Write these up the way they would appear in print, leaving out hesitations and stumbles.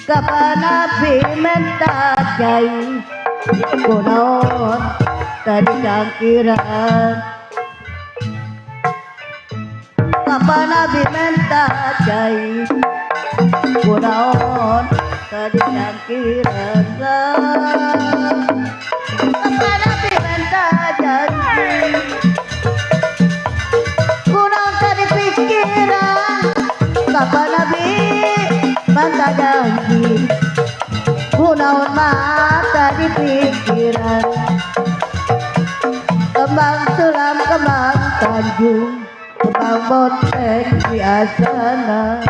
Kapanabi mentajay kunaon tadi cangkiran Kapanabi mentajay kunaon tadi cangkiran Kapanabi mentajay kunaon tadi pikiran Kapanabi mata janji kunaon mata di pikiran kembang selam kembang tanjung kembang botek di asana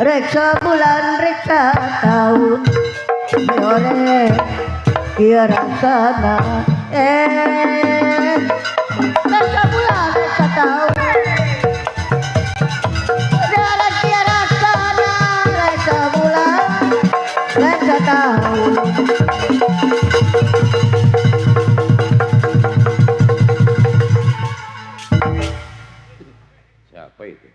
reksa bulan reksa tahun dioleh kira sana reksa bulan reksa tahun Siapa itu?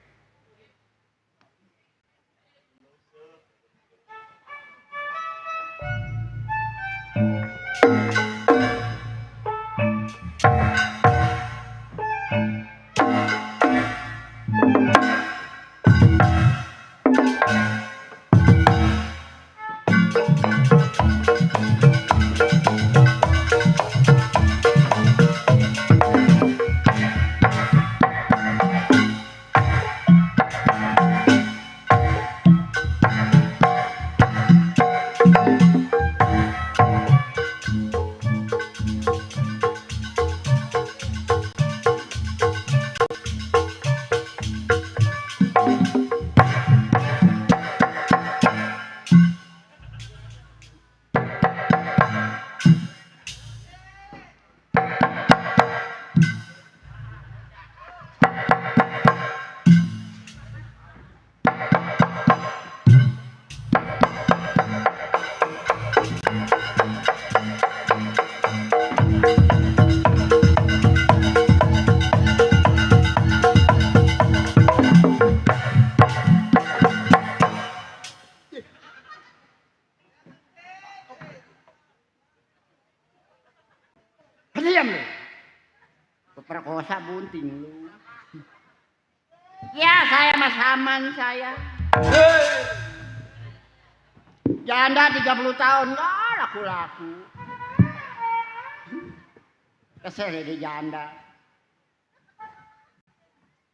Diam lu. Perkosa bunting lu. Ya saya Mas Haman saya. Janda 30 tahun enggak laku-laku. Kesel di janda.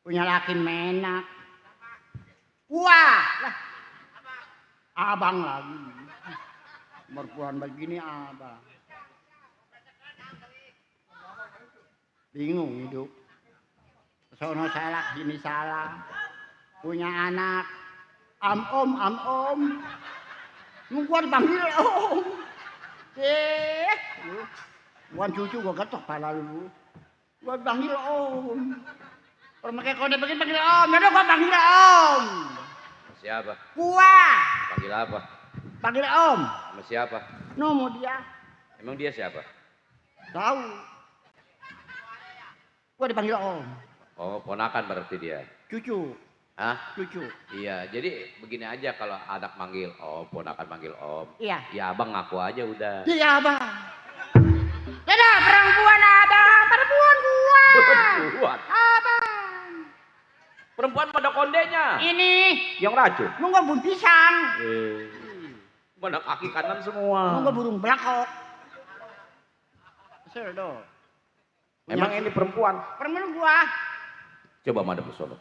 Punya laki menak. Wah, lah. Abang lagi. Merpuan begini abang. Bingung hidup. Sono salah, sini salah. Punya anak. Om. Gua dipanggil om. Bukan cucu gua ketok pala lu. Gua dipanggil om. Kalau pakai kode begini panggil om. Yaudah gua panggil om. Siapa? Gua. Panggil apa? Panggil om. Sama siapa? Mau dia. Emang dia siapa? Tahu. Gua dipanggil om. Oh, ponakan berarti dia. Cucu. Hah? Cucu. Iya, jadi begini aja kalau anak manggil om, ponakan manggil om. Iya. Ya abang ngaku aja udah. Iya abang. Dadah perempuan abang, perempuan gua. Perempuan? Abang. Perempuan pada kondenya. Ini. Yang racun? Nunggu bun pisang. Mana kaki kanan semua. Nunggu burung belakok. Kesel dong. Emang ini perempuan? Perempuan gua. Coba madep ke sono.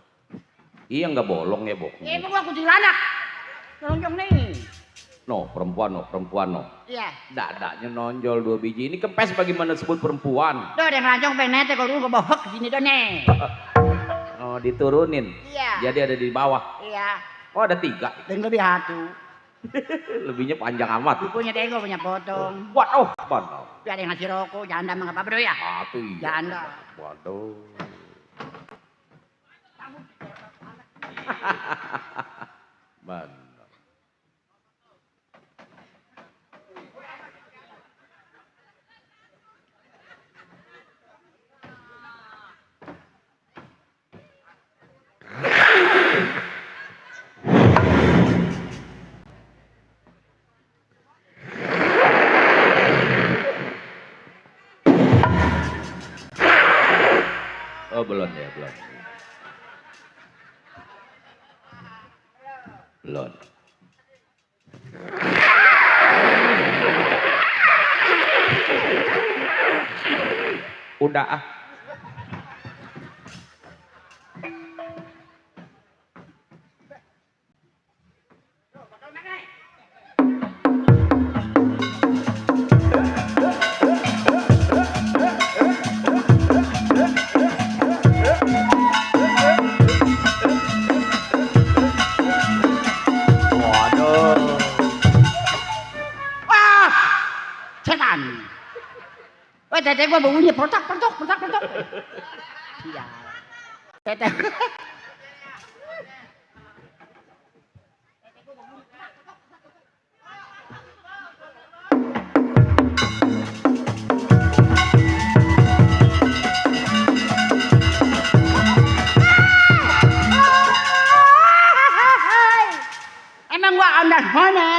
Iya nggak bolong ya bok. Ini gua kuntilanak. Nonjong nih. No, perempuan no. Iya. Dadanya nonjol 2 biji. Ini kempes bagaimana disebut perempuan? Tuh ada yang ranjong pengen nete kalau dulu gua bawa ke sini doh nih. Oh, diturunin. Iya. Jadi ada di bawah. Iya. Oh, ada 3. Dan lebih satu. Lebihnya panjang amat. Punya tenggo punya potong. Waduh, mana? Tapi ada yang ngasih rokok, janda mah apa bro ya? Satu iya. Janda. Waduh. Benar. Belum. Udah ah. Waduh. Wah, setan. Wah, tete gua bunyi protak. Iya. Tete. Emang gua anak mana?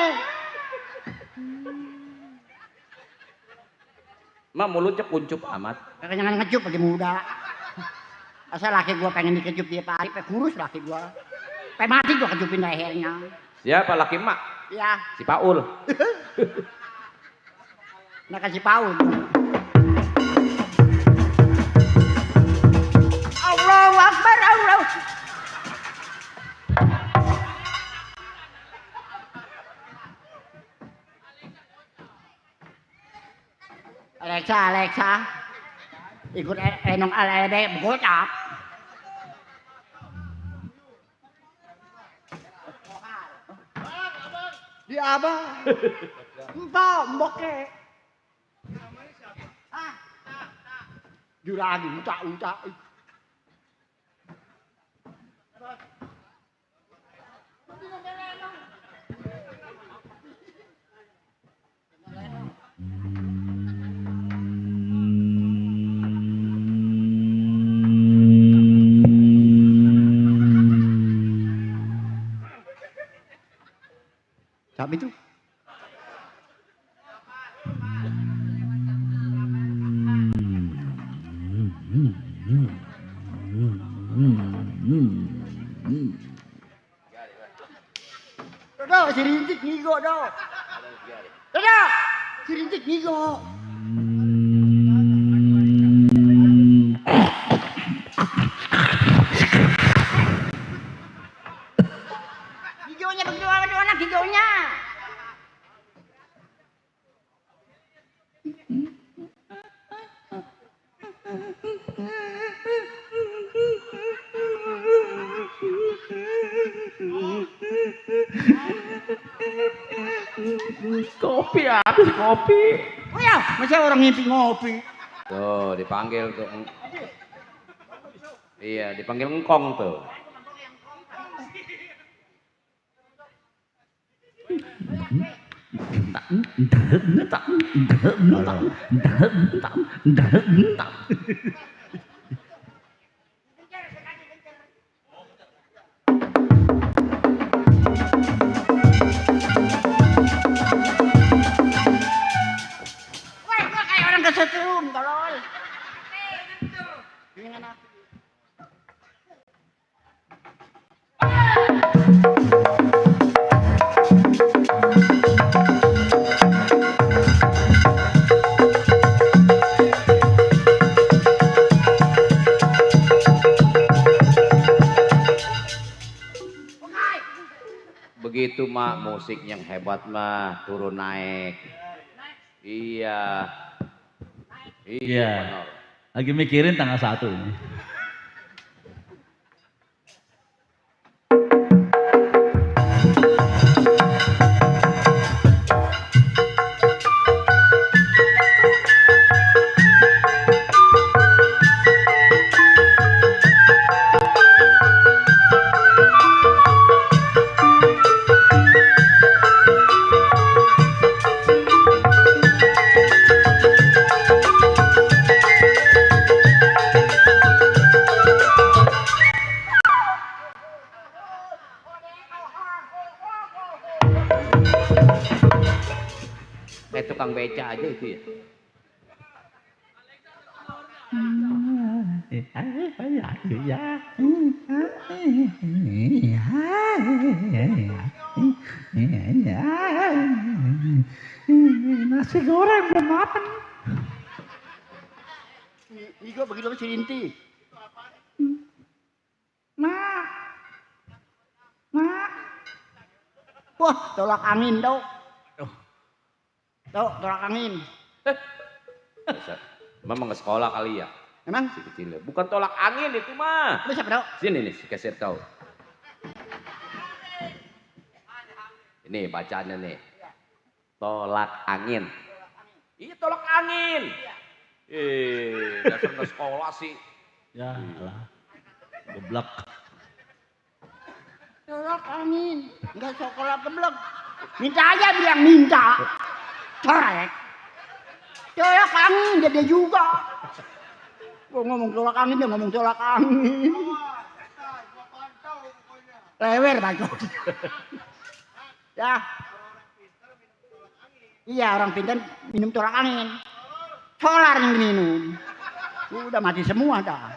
Mak mulutnya kuncup amat. Jangan ngecup lagi muda. Asal laki gua pengen dikecup dia Pak Arif, kurus laki gua. Mati gua kecupin lehernya. Siapa laki mak? Iya. Si Paul. Nak kasih Paul. Allahu Akbar, Allah. Alexa. Ikut enong alebe bocap. Di abah. Mbok ke. Juragi utak. Siapa itu? Dodo, si Rintik ngigo, do. Dodo, si Rintik ngigo. Gigonya bagaimana gigonya? Kopi habis kopi. Oh ya, masa orang ngimpi ngopi. Tuh dipanggil tuh. Iya dipanggil engkong tuh. Wah, gua kayak orang kesetrum, tolol. Dengan aku. Begitu mak musik yang hebat mah turun naik. Iya. Iya. Benar. Lagi mikirin tanggal 1 ini. Kayak tukang beca aja itu ya. Nasi goreng belum matang. Ini kok begitu si Rinti. Mak. Mak. Wah, tolak angin dong. Tolak angin. Memang ke sekolah kali ya. Emang? Si kecilnya. Bukan tolak angin itu mah. Lu siapa dong? Sini nih si kasih tahu. Ini bacaannya nih. Tolak angin. Iya tolak angin. Dasar ke sekolah sih. Ya lah. Geblak. Tolak angin. Enggak sekolah geblek. Minta aja bilang minta. Corek. Tolak angin dia juga. Gua ngomong tolak angin dia ngomong tolak angin. Lewer bacot. Ya. Iya orang pintar minum tolak angin. Solar yang minum. Udah mati semua dah.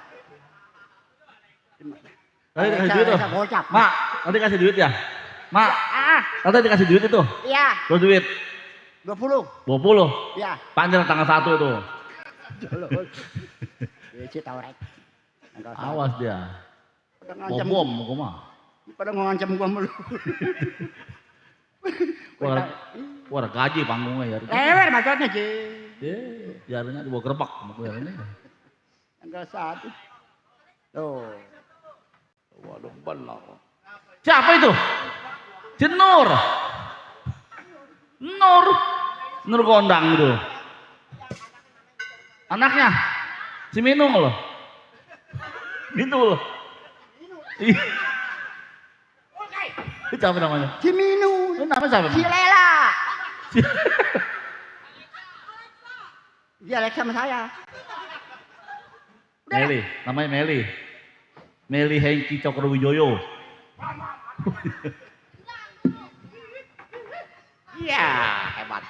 Nanti dikasih duit tuh. Gocap. Mak, nanti kasih duit ya. Mak, Ah, nanti dikasih duit itu. iya. Tuh duit. 20. 20. Iya. Panjang tanggal 1 itu. Ya si tahu rek. Awas dia. Pada ngancam Bom gua mah. Pada ngancam gua mulu. Gua ada gaji panggungnya ya. Lewer bacotnya Ci. Jarinya dibawa gerbak sama gue ini. Tanggal 1. Tuh. Waduh benar. Siapa itu? Si Nur. Nur Gondang itu. Anaknya si Minung loh. Itu loh. Ih. Itu siapa namanya? Si Minu. Itu namanya siapa? Si Lela. Dia Alex sama saya. Meli, namanya Meli. Meli Hengki Cokrowijoyo. Iya hebat.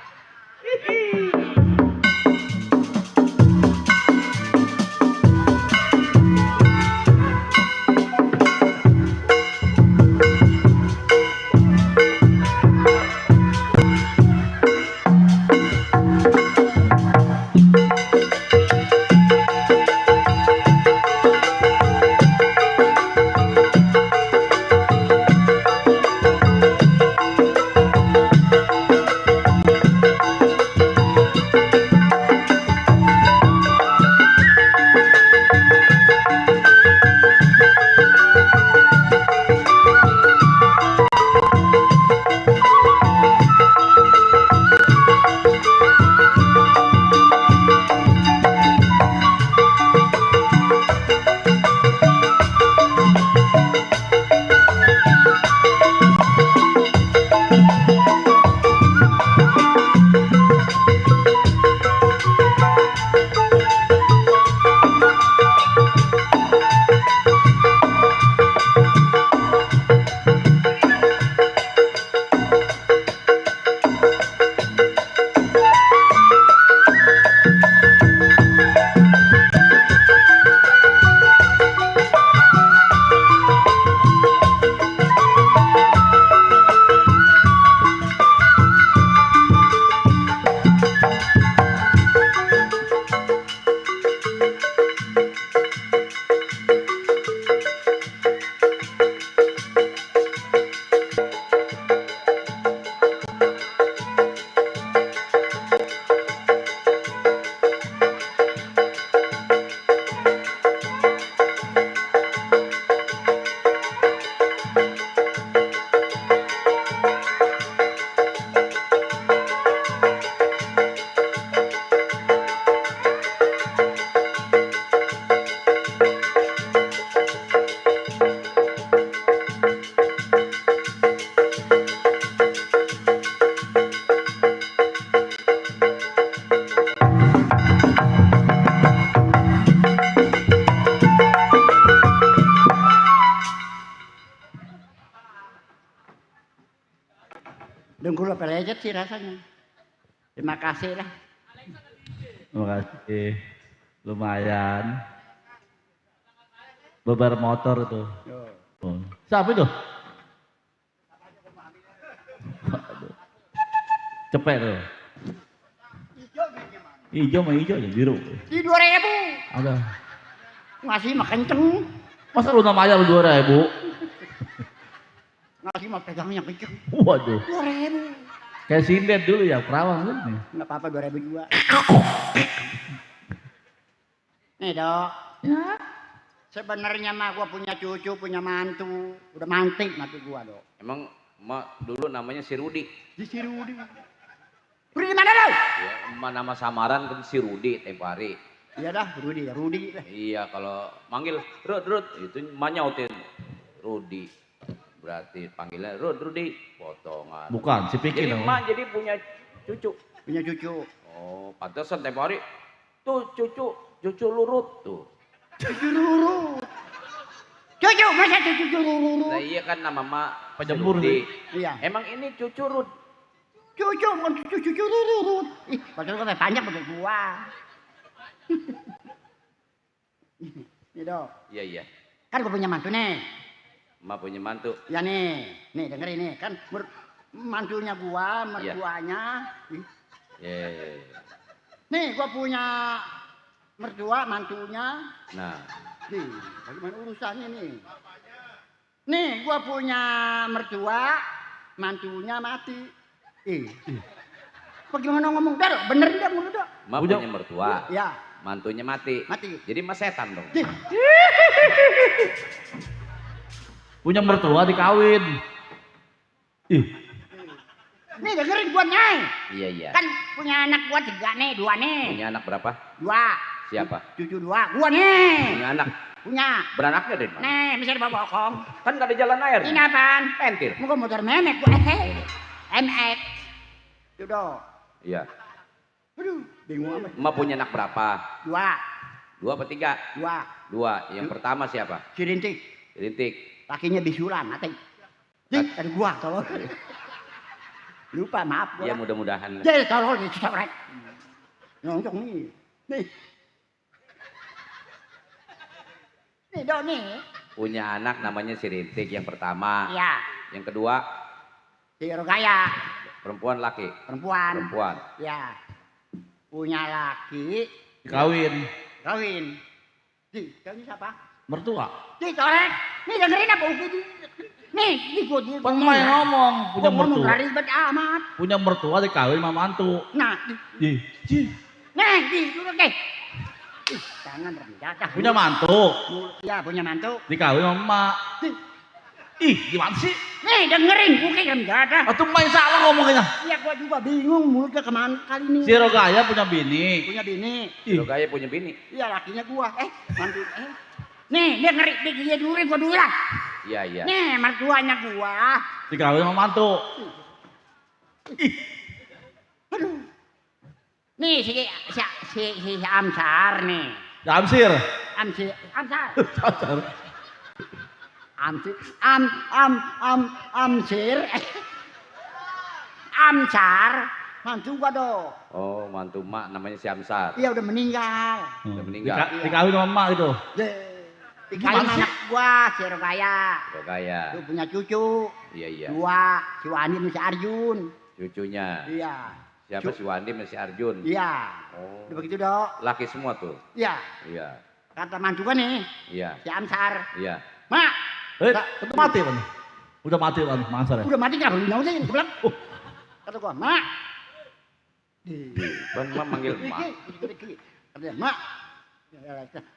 Dengkul apa lecet sih rasanya. Terima kasih lah. Terima kasih. Lumayan. Bebar motor itu. Oh. Siapa itu? Waduh. Cepet tuh. Ijo mah ijo aja biru. Di 2.000. Ada. Ngasih mah kenceng. Masa lu namanya lu 2.000? Ngasih mah pegangnya kenceng. Waduh. 2.000. Kayak sinden dulu ya, perawang lu nih. Enggak apa-apa 2.000 juga. Nih, Dok. Ya. Sebenarnya mah gua punya cucu, punya mantu. Udah mantik mati gua, Dok. Emang emak dulu namanya si Rudi. Di si Rudi. Rudi mana, Dok? Ya, emak nama samaran kan si Rudi tempo hari. Iya dah, Rudi lah. Iya, kalau manggil Rud, itu emak nyautin Rudi. Berarti panggilnya Rudi, potongan. Bukan, si Piki Jadi namanya. emak jadi punya cucu. Punya cucu. Oh, pantesan tempo hari. Tuh cucu lurut tuh. Cucu lurut. Cucu, masa cucu lurut? Nah iya kan nama emak Pejemur Rudi. Iya. Emang ini cucu Rud. Cucu, bukan cucu lurut. Ih, padahal kan panjang pada gua. Nih, Dok. Iya. Kan gua punya mantu nih. Emak punya mantu. Ya nih dengerin nih kan mantunya gua, mertuanya. Iya. Nih gua punya mertua, mantunya. Nah, Nih, bagaimana urusannya nih? Nih gua punya mertua, mantunya mati. Bagaimana ngomong? Dar, benerin dah mulut dah. emak punya mertua. Ya, Mantunya mati. Jadi emak setan dong. nih, Punya mertua dikawin. Ih, nih dengerin gua nih. Iya. Kan punya anak gua 3 nih, 2 nih. Punya anak berapa? 2. Siapa? Cucu 2. Gua nih. Punya anak. Punya. Beranaknya dari mana? Nih, bisa dibawa bokong. Kan gak ada jalan air. Ini apaan? Pentil. Muka motor memek gua. MX. Yudo. Iya. Aduh, bingung amat. Emak punya anak berapa? 2. 2 apa 3? 2. 2. Yang pertama siapa? Si Rintik. Rintik. Lakinya bisulan, mati. Nih, dari gua tolong. Lupa, maaf gua. Ya mudah-mudahan. Jadi tolong dicoret. Nonjok nih. Nih. Nih, Dok nih. Punya anak namanya si Rintik yang pertama. Iya. Yang kedua Si Rogaya. perempuan laki. Perempuan. Perempuan. Ya. Punya laki. dikawin. Kawin. Di, kawin siapa? Mertua. Dicorek. Nih dengerin apa Uki? Nih, gua Pemain ngomong, punya ngomong mertua. ribet amat. Punya mertua dikawin sama mantu. Nah, Ih, dulu deh. Ih, jangan rendah dah. punya mantu. Ya, punya mantu. Dikawin sama emak. Ih, gimana sih? Nih, dengerin Uki rendah dah. Atau main salah ngomongnya. Iya, gua juga bingung mulutnya kemana kali ini. Si Rogaya punya bini. Punya bini. Ih, Lo kayak punya bini. Iya, lakinya gua. Mantu. Nih, dengerin dia dulu gua dulu lah. Iya. Nih, mertuanya gua. dikawin sama mantu. Aduh. Nih si Amsar nih. Jamsir. Amsar. Jamsir. Amsir. Amsar. Mantu gua dong. Oh, mantu mak namanya si Amsar. Iya udah meninggal. Udah meninggal. Dikawin sama emak gitu. Dikawin anak gua si Rogaya. Lo kayak. Tuh punya cucu. Iya. 2. Si Wandi sama si Arjun. Cucunya. Iya. Siapa si Wandi sama si Arjun? Iya. Oh. Udah begitu dok. Laki semua tuh. Iya. Iya. Kata mantu gua nih. Iya. Si Amsar. Iya. Mak. Udah mati kan? Udah mati kan, Mansar ya? Udah mati kenapa lu nausin? Gua bilang. Kata gua, mak. Bang mak manggil mak. Katanya, mak.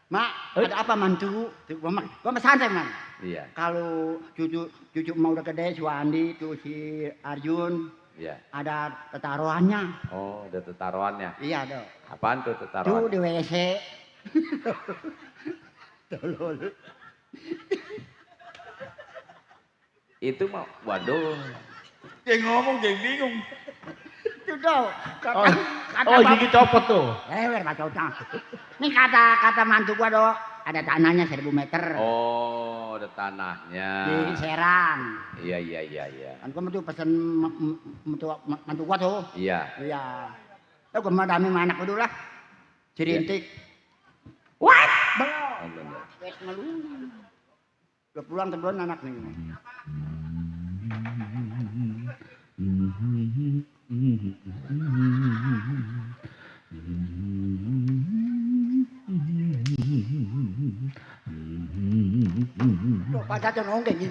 Mak, ada apa mantu? Gua mah santai man. Iya. Kalau cucu mau udah gede, si Wandi, tuh si Arjun, Iya. ada tetaruhannya. Oh, ada tetaruhannya. Iya dong. Apaan tuh Tuh tetaruhan? di WC. Tolol. Itu mah, waduh. Dia ngomong, dia bingung. Itu dong. Oh, gigi copot tuh. Bacotnya. Ini kata mantu gua dong. Ada tanahnya 1000 meter. Oh, ada tanahnya. Di Serang. Iya. Kan gua tuh pesen mantu gua tuh. Iya. Iya. Lah gua madami sama anak gua dulu lah. Cirintik. Oh, Belum. bener. Wes ngeluh. Udah pulang terbelon anak nih. Kata nongeng ini.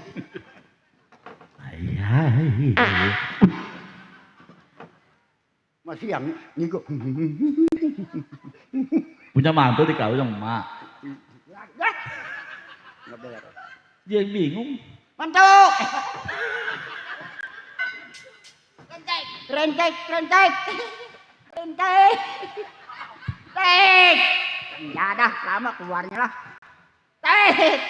Ayai. Masih yang ngigo. Punya mantu dikawin sama emak. Nggak beres. Dia yang bingung. Mantuk. Rentek. Tek. Ya dah, lama keluarnya lah. Tek.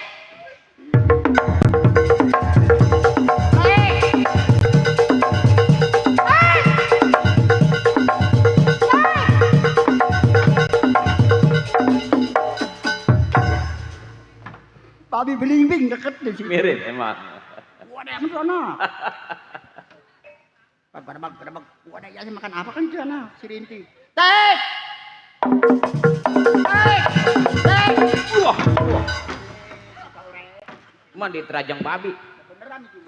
Babi belimbing deket di sini. Mirip emang. Gua ada yang sana. Pada bag. Gua ada yang makan apa kan di sana, si Rinti. Tek. Wah. Cuma di terajang babi. Beneran itu.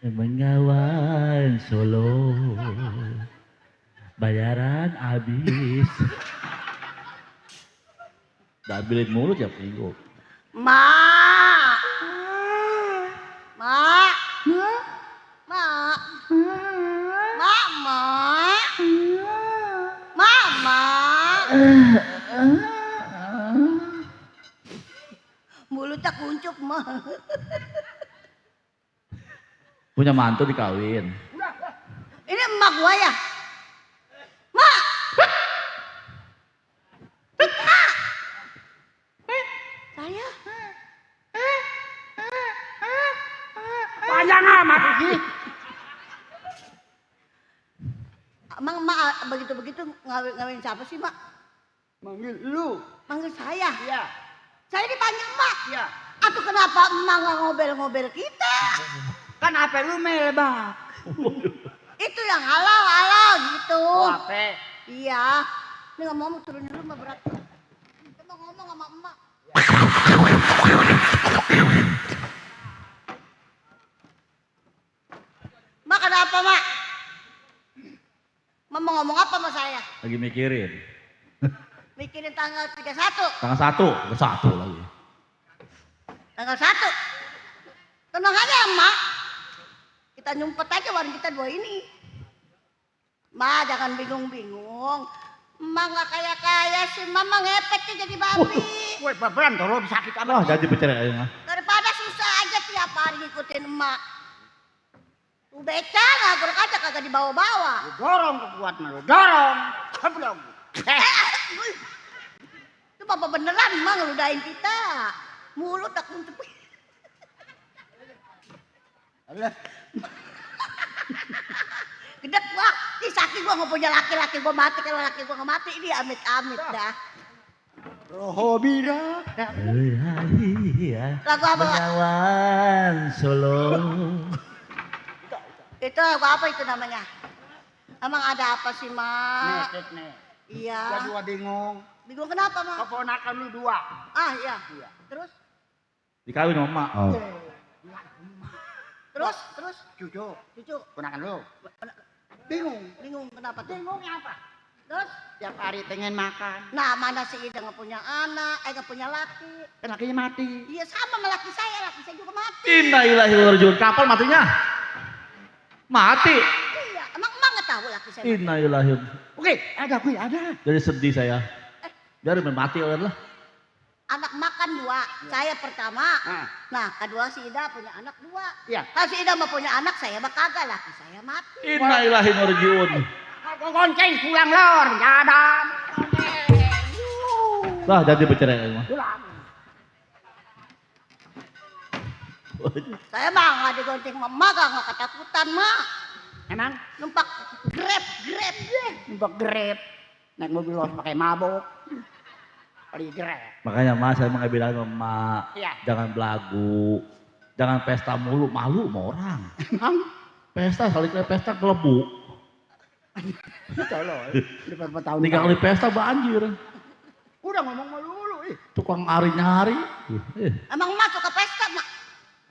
Mengawan Solo, bayaran habis. Dabilin mulut ya Pingo. Mak. Mulutnya kuncup mah. Punya mantu dikawin. Ini emak gua ya. Mak. Saya. Panjang amat ini. Emang mak begitu ngawin siapa sih mak? Manggil lu. Manggil saya. Iya. Saya dipanggil mak. Iya. Atau kenapa emak nggak ngobel-ngobel kita? Kan apa lu melbak? Itu yang halal gitu. Oh, apa? Iya. Ini nggak mau turunin dulu mah berat. Kita mau ngomong sama emak. Mak ada apa mak? Mau ngomong apa sama saya? Lagi mikirin. Mikirin tanggal 31. Tanggal 1 lagi. Tanggal 1. Tenang aja mak. Kita nyumpet aja warung kita dua ini. Ma jangan bingung-bingung. Emak nggak kaya sih, mama ngepeknya jadi babi. Woi, beneran tolong sakit Wah, amat. jadi bercerai mah. Daripada susah aja tiap hari ngikutin emak. Tuh beca ngagor aja kagak dibawa-bawa. Lu dorong kekuat lu, dorong. Sebelum. Itu bapak beneran emak ngeludahin kita. Mulut tak kuncup. Gedek gua, ih sakit gua nggak punya laki-laki gua mati, kalau laki gua nggak mati ini amit-amit dah. Rohobira. Lagu apa? Mengawan Solo. Itu lagu apa itu namanya? Emang ada apa sih mak? Nih. Iya. Gua dua bingung. Bingung kenapa mak? Keponakan lu dua. Ah iya. Iya. Terus? Dikawin sama emak. Oh. Terus? Cucu. Ponakan lu. Bingung Kenapa tuh? Bingungnya apa? Terus? Tiap hari pengen makan. Nah mana si Ida nggak punya anak, nggak punya laki. Kan lakinya mati. Iya sama sama laki saya juga mati. Innalillahi wa inna ilaihi raji'un. Kapan matinya? Mati. Iya, emang nggak tahu laki saya mati. Innalillahi. Oke, ada. Jadi sedih saya. Biarin mati lah. Anak makan 2, saya pertama. Nah kedua si Ida punya anak 2. Iya. Kalau si Ida mau punya anak saya mah kagak, laki saya mati. Innalillahi wa inna ilaihi raji'un. Gonceng pulang lor, jadan. Lah jadi bercerai mah. Saya mah nggak digonceng mama, nggak ketakutan mah. Emang Numpak grab. numpak grab. Naik mobil los pakai mabok. Paling grab. Makanya mas saya mau bilang sama emak, Iya. jangan belagu, jangan pesta mulu, malu sama orang. Emang Pesta kali pesta kelebu, tolong. Depan tahun. 3 kali pesta banjir. Udah ngomong malu dulu. Tukang ari nyari. Emang emak suka pesta mak?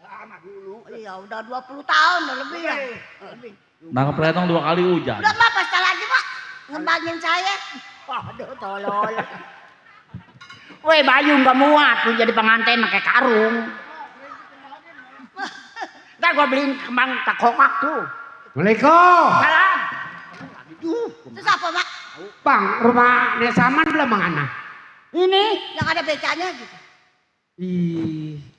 Lama dulu. Iya udah 20 tahun udah lebih ya. Lebih. Nangkep renong 2 kali hujan. Udah mak pesta lagi mak. ngembangin saya. Waduh, tolol. Weh, Bayu nggak muat lu jadi pengantin pakai karung. Ntar gua beliin kembang tak kokak tuh. Assalamualaikum. Salam. Aduh, Terus apa, Mak? Bang, rumah Nesaman belum mengana? ini Yang ada becanya gitu.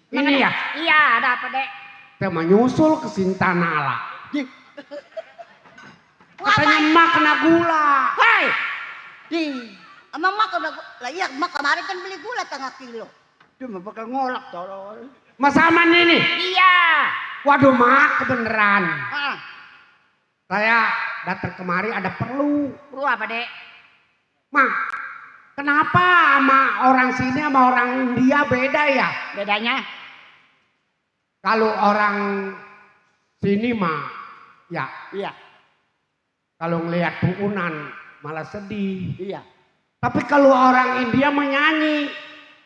Ini ya, iya ada apa dek? kita menyusul ke Sintanala. Katanya Ngapain? emak kena gula. Hei, di, Emang Mak udah, lah iya Mak kemarin kan beli gula 1/2 kilo. dia mau bakal ngolak tolol. Mas Aman ini. Iya. Waduh mak, kebeneran. Ah, Saya datang kemari ada perlu. perlu apa dek? Mak, kenapa sama orang sini sama orang India beda ya? Bedanya? Kalau orang sini mah, ya Iya, kalau ngelihat puunan malah sedih. iya. Tapi kalau orang India menyanyi,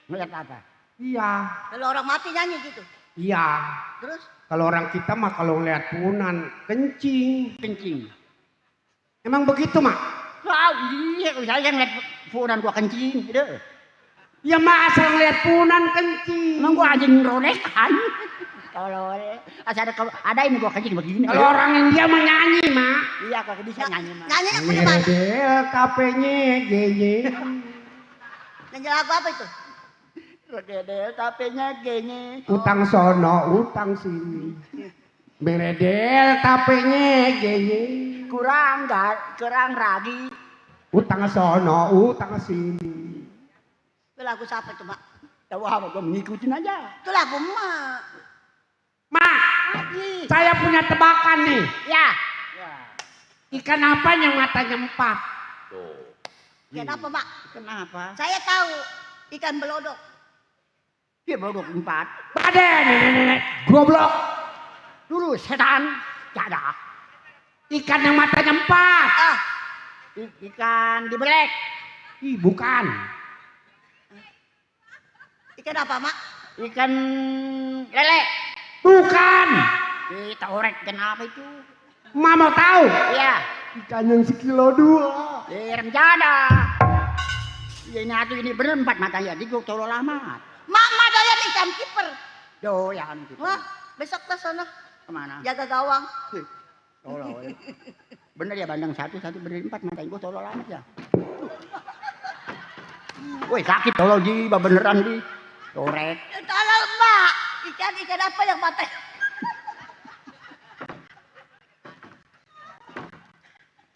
Ngeliat apa? iya, Kalau orang mati nyanyi gitu. iya. Terus Kalau orang kita mah kalau ngelihat puunan kencing. Kencing. Emang begitu mak? Wow, iya, saya ngeliat punan gua kencing, gitu. Ya mak asal ngelihat puunan kencing. Emang gua anjing ronekan. Tolol. Asal ada ini gua kencing begini. Kalau orang India menyanyi mak. Iya, kagak bisa nyanyi mah. nyanyi aku di mana? Meredel tapenya geye. Nyanyi lagu apa itu? Rodedel tapenya gini. Utang sono, utang sini. Meredel tapenya geye. Kurang ragi. Utang sono, utang sini. Itu lagu siapa itu, Mak? Tahu apa gua ngikutin aja. Itu lagu Mak. Mak, Lagi. saya punya tebakan nih. Ya. Ya. Ikan apa yang matanya 4? Tuh. Kenapa, Mak? Kenapa? Saya tahu ikan belodok. Dia baru 24. Ada nenek goblok. Dulu setan. Ada. Ikan yang matanya 4. Ah, Ikan dibelek. Ih, bukan. ikan apa, Mak? Ikan lele. Bukan. Kita orek kenapa itu? Mak mau tahu? Iya. Ikan yang 1,2 kilo. Remjada. Ya, ini bener 4 matanya. Di gua tolol amat. Mama doyan ikan kiper. Doyan gitu. Wah, besok ke sana Kemana? jaga gawang. Tolol. Bener ya bandang satu bener 4 matanya. Gua tolol amat ya. Woi sakit tolol di beneran di. Orek. Tolong, Mak. Ikan apa yang mata?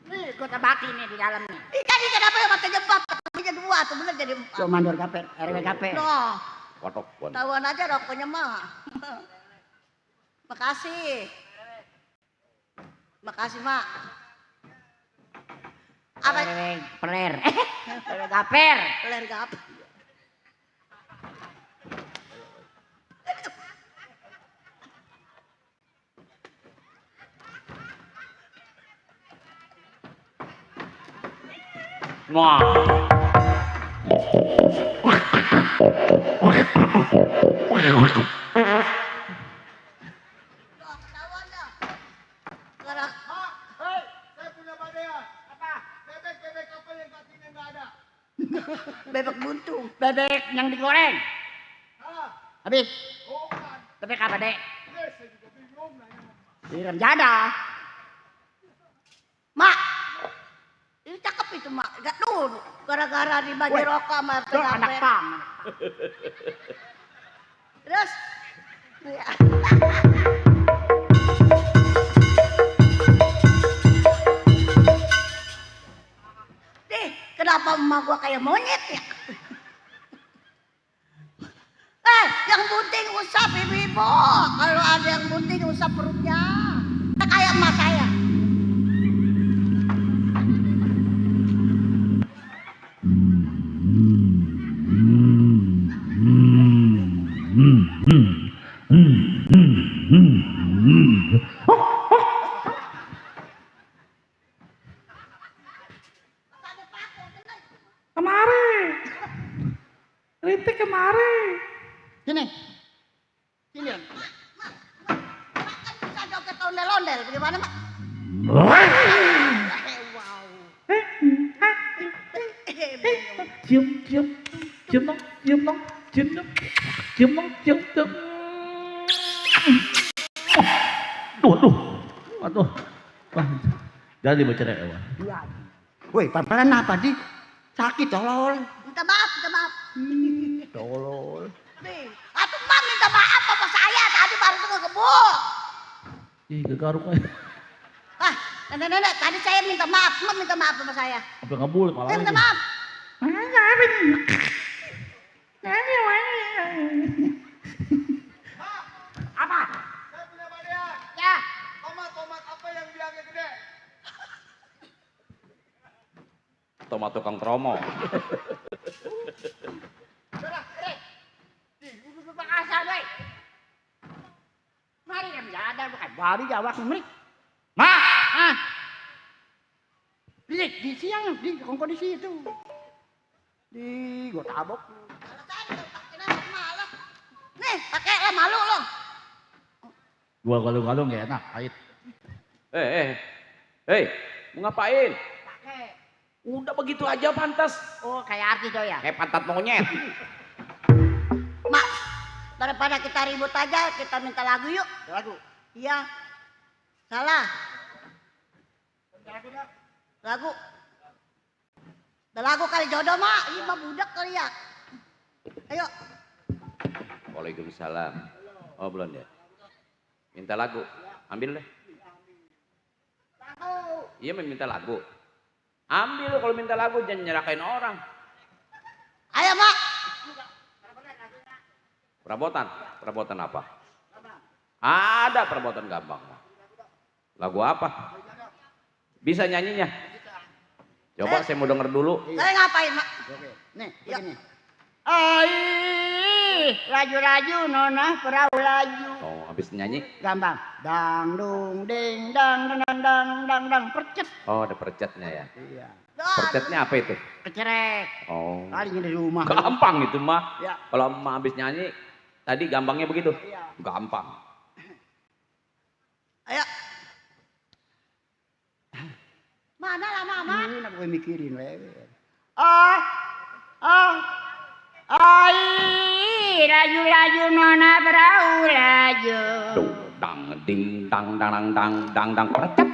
Nih gua tebaki nih di dalam nih. Ikan apa yang matanya 4? Katanya 2 atau bener jadi 4. Cuma mandor kape, RW kape. Noh, Kotok pun. tahuan aja rokoknya, Mak. Makasih. Makasih, Mak. Apa? RW peler. RW kaper. Peler gap. Wah. Ketahuan dah. Sekarang Hei, saya punya badean. Apa? Bebek apa yang kakinya nggak ada? bebek buntung. Bebek yang digoreng. Hah? Habis. Oh, bukan. Bebek apa dek? Eh, saya juga bingung nanya. Di remjada. Mak, ini cakep itu, Mak. Gak dulu. Gara-gara dibagi Woi, rokok sama Tuh anak pengaper. pang. Terus, ya. Nih, kenapa emak gua kayak monyet ya? Yang bunting usap ibu-ibu. Kalau ada yang bunting usap perutnya. Kayak emak saya. Kemari. Kritik kemari. Sini. Sini. Makan bisa joget ondel-ondel. Bagaimana, Mak? Wah. Wow. cium cium cium dong cium dong cium dong cium dong cium dong. Aduh. Wah, jadi bercerai ya. Woi, pelan-pelan apa di? Sakit tolol. Minta maaf, minta maaf. Tolol. Nih, atuh Mak minta maaf sama saya tadi baru tuh ngegebuk. Ih, kegaruk aja. Ah, nenek, tadi saya minta maaf, Mak minta maaf sama saya. Apa ngebul malah. Saya minta maaf. Apa? Saya punya badean. Ya. Tomat apa yang biangnya gede? Tomat tukang tromo. Sudah, duduk asal deh. Mari kan ada bukan baru jawab mari. Ah. Di siang di kondisi itu. Di gua tabok. Kalau saya pakai nama malah. Nih, pakai lah malu lo. Gua galung-galung gak enak, pahit. Hei, mau ngapain? Pakai. Udah begitu aja pantas. Oh, kayak artis tuh ya. Kayak pantat monyet. Mak, daripada kita ribut aja, kita minta lagu yuk. Lagu. Iya. Salah. Lagu. Ada lagu kali jodoh, Mak. Ini mah budak kali ya. Ayo. Waalaikumsalam. Oh belum ya? Minta lagu. Ambil deh. Iya minta lagu. Ambil kalau minta lagu jangan nyerakain orang. Ayo, Mak. Perabotan apa? Ada perabotan gampang. Lagu apa? Bisa nyanyinya? Coba saya mau denger dulu. Saya ngapain, Mak? Oke. Nih, Ya. begini. Ai, laju-laju nona perahu laju. Oh, habis nyanyi. Gampang. Dang dung ding dang dang dang dang dang percet. Oh, ada percetnya ya. Iya. Percetnya apa itu? Kecerek. Oh. Kalinya di rumah. Gampang itu mah. Ya. Kalau emak habis nyanyi, tadi gampangnya begitu. Iya. Gampang. Ayo. Mana lah, Mama? Ini nak gue mikirin lewe. Ai, laju-laju nona perahu laju. Dang ding dang dang dang dang dang percet.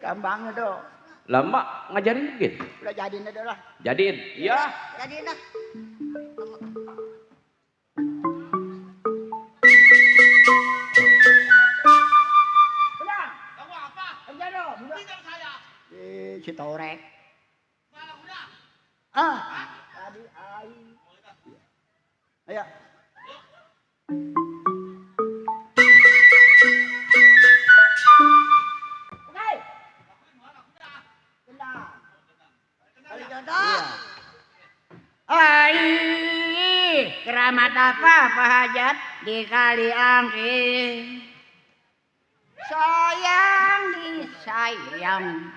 Gampang dong. Lah emak ngajarin begitu. Udah jadiin aja lah. Jadiin. Iya. Jadi dah. Tenang. Kerja dong. Si Torek. Tadi ai. Ayo. Oke. Tenang. Kali jodoh. Ai, keramat apa hajat di kali angke. Sayang disayang.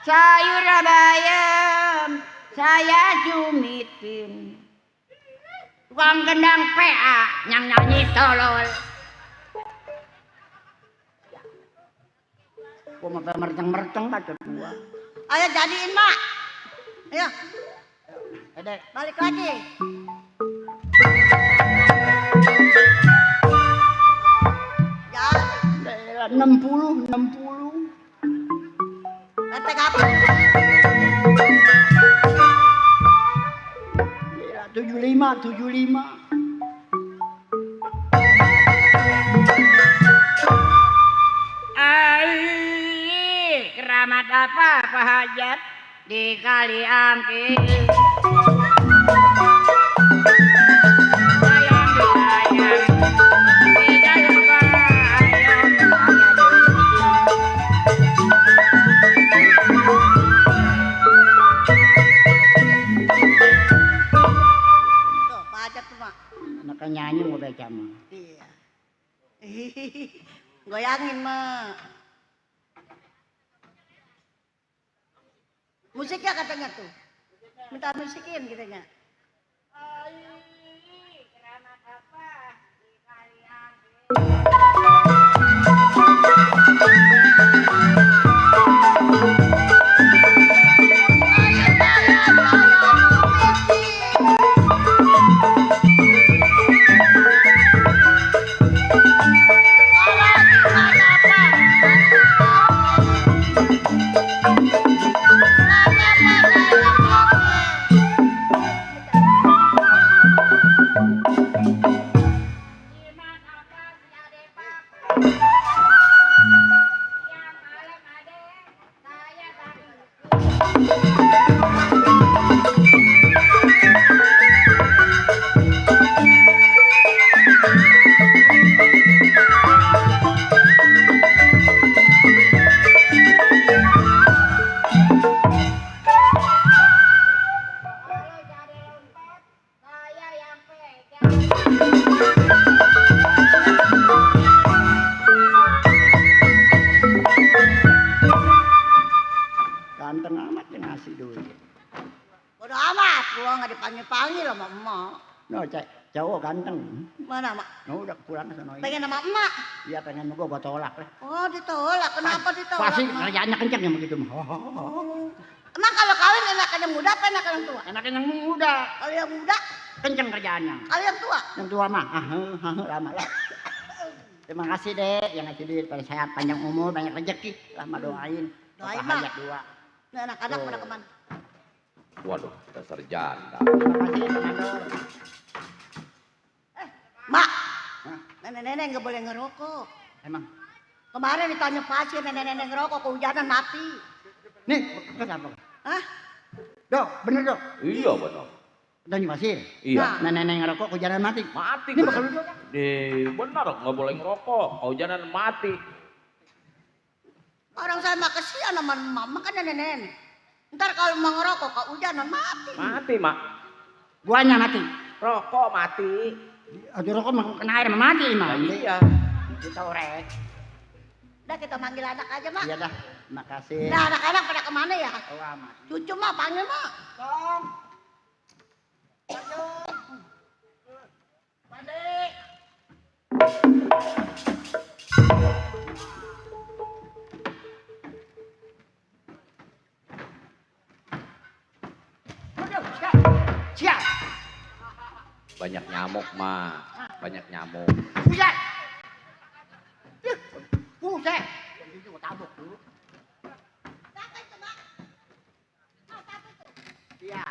Sayur bayam saya jumitin. Tukang gendang PA yang nyanyi tolol. Gua mau merceng-merceng bacot gua. Ayo jadiin, Mak. Ayo, Edek. balik lagi. Ya, 60. letek apa? 75. Ai, keramat apa hajat di kali angke. Sayang disayang, tidak lupa ayo saya Tuh, pajak tuh, Mak. anak nyanyi mau baca mah. Iya. Goyangin, Mak. Musiknya katanya tuh. Minta musikin katanya. Keramat apa di kali angke. Udah amat, gua nggak dipanggil-panggil sama emak. No, cowok ganteng. Mana mak? No, udah pulang ke sana. Pengen sama emak. Iya pengen gua tolak lah. Oh ditolak, kenapa ditolak? Pasti Mak? kerjaannya kenceng yang begitu mah. Emang kalau kawin enakan yang muda apa enakan yang tua? Enakan yang muda, Kalau yang muda, kenceng kerjaannya. kalau yang tua? Yang tua mah, lama lah. Terima kasih dek yang ngasih duit pada sehat panjang umur banyak rezeki lama doain. Doain, Bapak Mak. hayat dua. Nah, anak-anak pada kemana? Waduh, dasar janda. Terima kasih Mandor. Mak, Hah? nenek-nenek nggak boleh ngerokok. Emang, Kemarin ditanya pasien nenek-nenek ngerokok kehujanan mati. nih kenapa? Hah? Dok, bener dok. Iya benar. Tanya pasir. Iya. Nenek ngerokok kehujanan mati. Mati Ini gua. bakal duduk. Benar nggak boleh ngerokok. Kehujanan mati. Orang saya mah kesian sama mama kan nenek-nenek. Ntar kalau mau ngerokok kehujanan mati. Mati mak. Guanya mati. Rokok mati. Aduh rokok mah kena air mah mati mah. Nah, iya. Kita orek. Udah kita manggil anak aja mak. Iya dah. Makasih. Nah anak-anak pada kemana ya? Oh amat. Cucu mah panggil mak. Tong. Siap. Banyak nyamuk mah. Banyak nyamuk. Buset. Buset. Jadi gua tabuk dulu. Iya.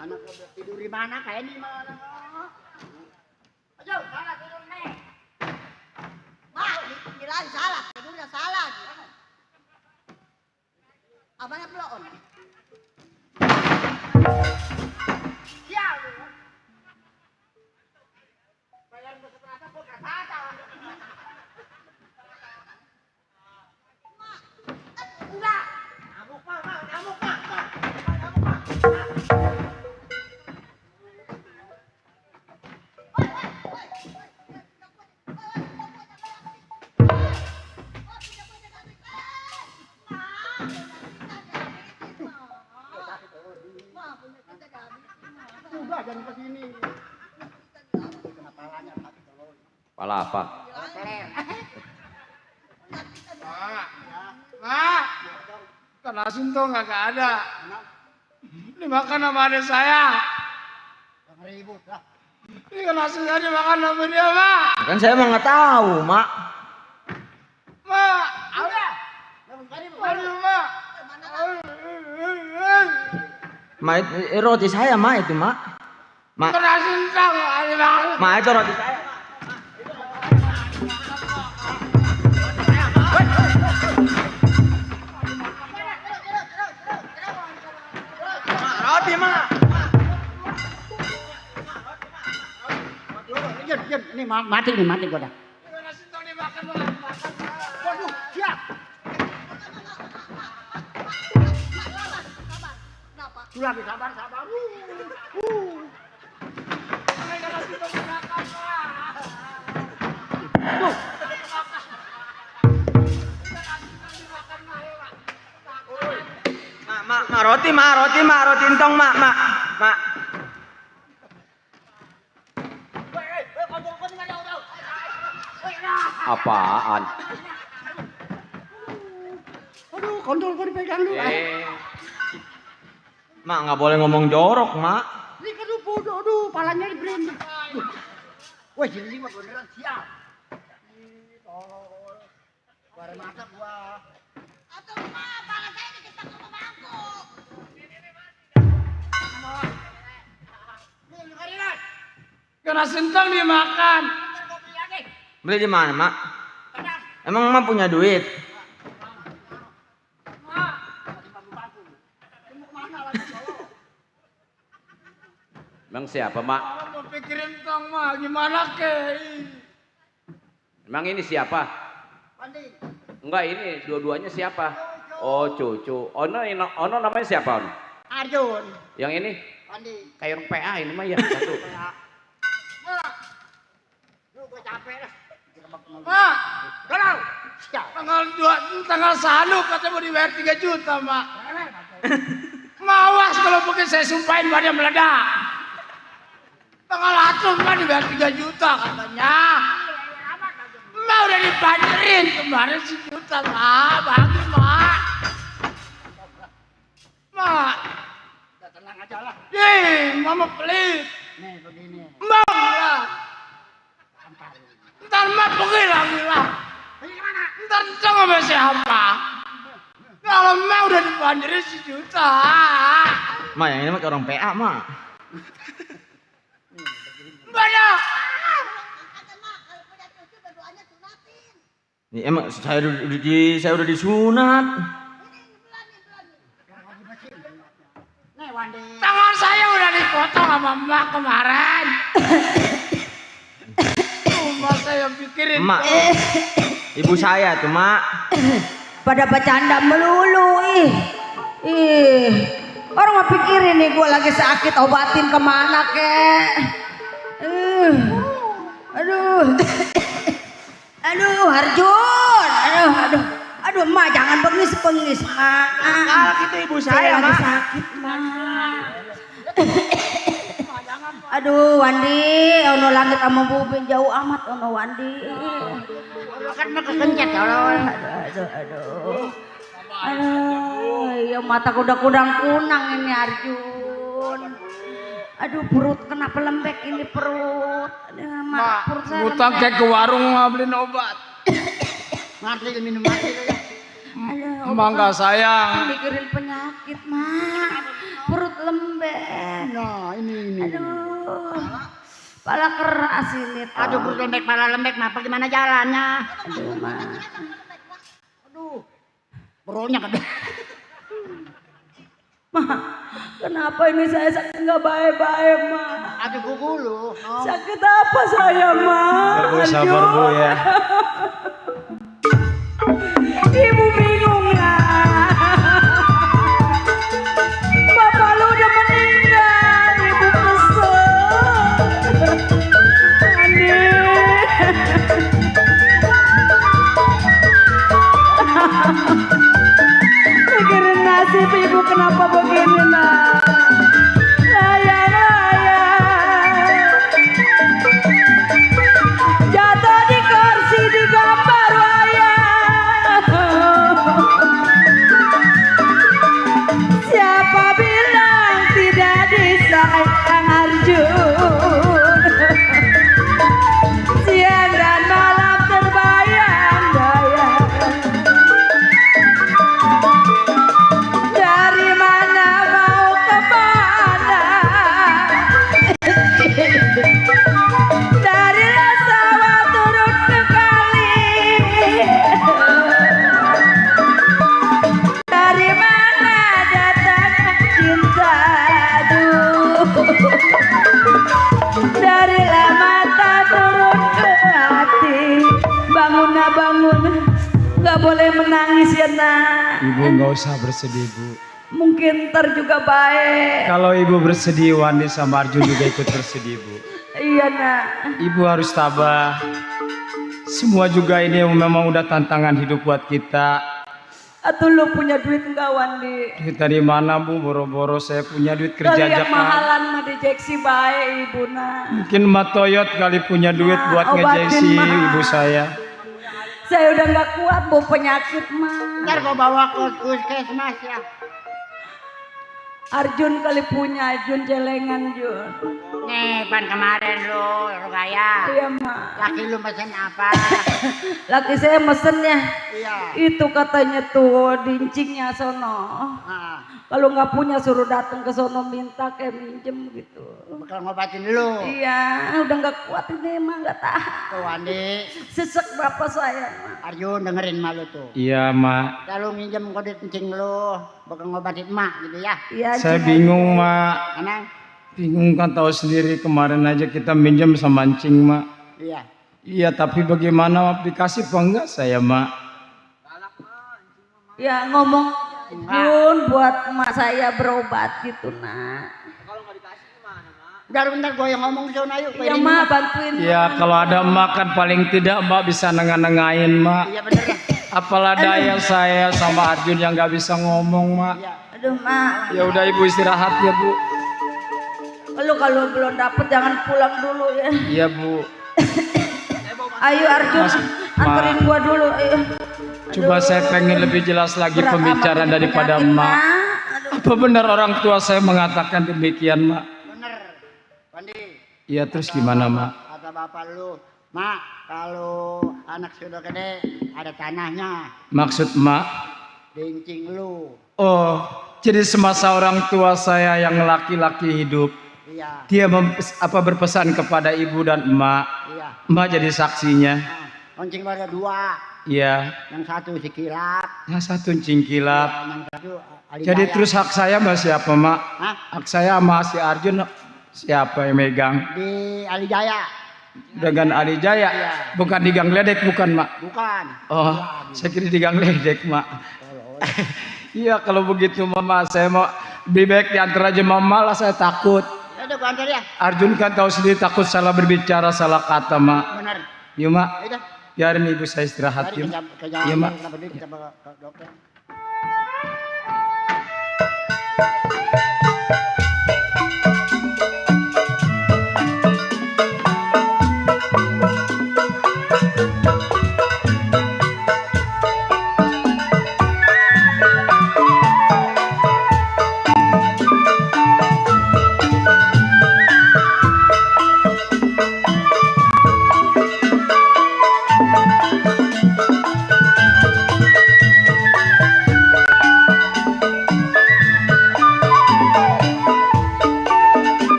Anak udah tidur di mana kayak di mana? Ayo, salah tidur nih. Mak, bilang salah, tidurnya salah. Abangnya pelon. Siap. Bayar berapa bukan kata. Enggak. Ngamuk mah, ngamuk mah. Udah jangan ke sini. Kena palanya tapi kalau Pala apa? keler. Mak, kena sentuh nggak ada. Dimakan sama adik saya. Ribut lah. Ini kena sentuh dimakan sama dia, Mak. Kan saya emang nggak tahu, Mak. Mak, Aduh. aduh, Mak. Mak, roti saya, Mak, itu, Mak. Mak, Kena sentuh nggak dimakan. Mak, itu roti saya. Mak, roti, Mak. Jen, ini mati gua dah. Kena sentuh dimakan, Mak. Waduh, siap. Kenapa? Tuh lagi sabar. Kena sentuh dimakan, Mak. Tuh. Mak, roti entong, Mak. Apaan? Aduh, kontol gua dipegang dulu. Mak, nggak boleh ngomong jorok, Mak. Ini kan bodoh, aduh, palanya diberhenti. Wah, jadi mah beneran siap. Tolol. Bareng masak gua. Atau mak, pala saya diketok sama mangkuk. Kena sentuh dimakan. Beli di mana, Mak? Emang Mak punya duit? Emang siapa mak? Mau pikirin tong, Mak. Gimana ke? Emang ini siapa? Pandi. Enggak, ini dua-duanya siapa? Oh, cucu. Ono namanya siapa, Ono? Arjun. Yang ini? Pandi. Kayak orang PA ini mah ya, satu. Lu gua capek dah. Mak, Galau. Tanggal 1 katanya mau dibayar 3 juta, Mak. Mawas kalau mungkin saya sumpahin pada meledak. Tanggal 1 Mak dibayar 3 juta katanya. Mak udah dibayarin kemarin 1 juta, Mak. Bagus, Mak. Mak. Tenang aja lah. Mama pelit. Nih begini. Mak lah. Ntar Mak pergi lagi lah. Gimana? Ntar sama siapa? Kalau Mak udah dibayarin 1 juta. Ma, yang ini mah kayak orang PA, Ma. Banyak. Ini emang saya udah disunat. Nih Wandi. Tangan saya udah dipotong sama Mak kemarin. Mak saya pikirin. Mak. Ibu saya tuh, Mak. Pada bercanda melulu orang mau pikirin nih gue lagi sakit obatin kemana kek. Aduh Arjun, aduh Ma jangan bengis Ma. Kalau gitu ibu saya lagi Mak. sakit Ma. Aduh Wandi, ono langit sama bumi jauh amat ono Wandi. Kan Mak kekencet ya orang. Aduh, ya mata kuda-kudang kunang ini Arjun. Aduh perut kenapa lembek ini perut. Aduh, Mak, perut saya ngutang lembek. kayak ke warung beliin obat. Mati minum mati ya. Aduh, Emang nggak sayang. mikirin penyakit Mak. Perut lembek. Nah ini. Aduh. Pala keras ini toh. Aduh perut lembek, pala lembek, Mak. Gimana jalannya? Aduh Mak. Aduh. Perutnya kan. Ma, kenapa ini saya sakit nggak baik-baik, Ma? Aduh gugu lu. Oh. Sakit apa saya, Ma? Bu, sabar Bu ya. Ibu bingung ya. Bapak lu udah meninggal, Ibu kesel. Mikirin nasib Ibu kenapa begini, Nak? Jatuh di kursi di gambar wayang. Siapa bilang tidak disayang Arjun? Siang dan malam terbayang-bayang. Dari mana mau kemana? Dari sawah turun ke kali. Dari mana datang cinta? Aduh. Dari mata turun ke hati. Bangun nak bangun. Gak boleh menangis ya nak. Ibu nggak usah bersedih Bu. Mungkin ntar juga baik. Kalau Ibu bersedih, Wandi sama Arjun juga ikut bersedih Bu. Iya nak. Ibu harus tabah. Semua juga ini memang udah tantangan hidup buat kita. Atau lu punya duit enggak Wandi? Duit dari mana Bu? Boro-boro saya punya duit kerja Kali aja yang kan. mahalan mah di Jeksi baik ibu nak. Mungkin Mak Toyot kali punya duit Nah, buat obatin, ngejeksi Mak. ibu saya. Saya udah nggak kuat bu penyakit mah. Ntar gua bawa ke puskesmas ya. Arjun kali punya Arjun celengan Jun. Nih pan kemarin lu kaya. Iya mak. Laki lu pesen apa? Laki saya mesennya Iya. itu katanya tuh dincingnya sono. Ah, Kalau nggak punya suruh datang ke sono minta kayak minjem gitu. bakal ngobatin lu. Iya udah nggak kuat ini emang nggak tahan. Tuh Wandi, Sesek bapak saya. Mak. Arjun dengerin malu tuh. Iya Mak. Kalau minjem kode kencing lu, bakal ngobatin emak gitu ya. Iya. Saya Jun. bingung Mak. Emang? Bingung kan tahu sendiri kemarin aja kita minjem sama mancing Mak. Iya. Iya tapi bagaimana aplikasi apa enggak saya Mak? Ya ngomong Jun buat emak saya berobat gitu nak. Bentar gue yang ngomong di sana yuk. Iya mak bantuin. Ya kalau ada emak kan paling tidak emak bisa nengah-nengahin mak. Iya bener lah. Apalah daya saya sama Arjun yang nggak bisa ngomong mak. Iya. Aduh mak. Ya udah ibu istirahat ya bu. Lu kalau belum dapet jangan pulang dulu ya. Iya bu. Ayo Arjun, anterin gua dulu. Ayo. Coba saya pengen lebih jelas lagi Berat pembicaraan amat daripada penyakit, emak. Mak. Aduh. Apa benar orang tua saya mengatakan demikian mak? Bener. Pandi. Iya terus gimana mak? Kata bapak lu, mak kalau anak sudah gede ada tanahnya, Maksud emak? dincing lu. Oh, jadi semasa orang tua saya yang laki-laki hidup, Iya, dia berpesan kepada ibu dan emak. iya. Emak jadi saksinya. Nah, oncing ada dua, Iya, yang satu si Kilap, yang satu cingkilap. yang satu Ali Jadi Jaya. terus hak saya sama siapa mak? Hah? Hak saya sama si Arjun siapa yang megang? Di Ali Jaya, Dengan Ali Jaya, Iya. bukan di Gang Ledek bukan mak? bukan. Oh, saya kira di Gang Ledek mak. Iya kalau begitu mama saya mau lebih baik diantar aja mama lah saya takut. Ya udah gua antar ya. Arjun kan tahu sendiri takut salah berbicara salah kata mak. Bener. Yuk mak, Ya udah. biarin ibu saya istirahat Mari yuk. ke Iya mak. kenapa dulu kita bawa ke dokter.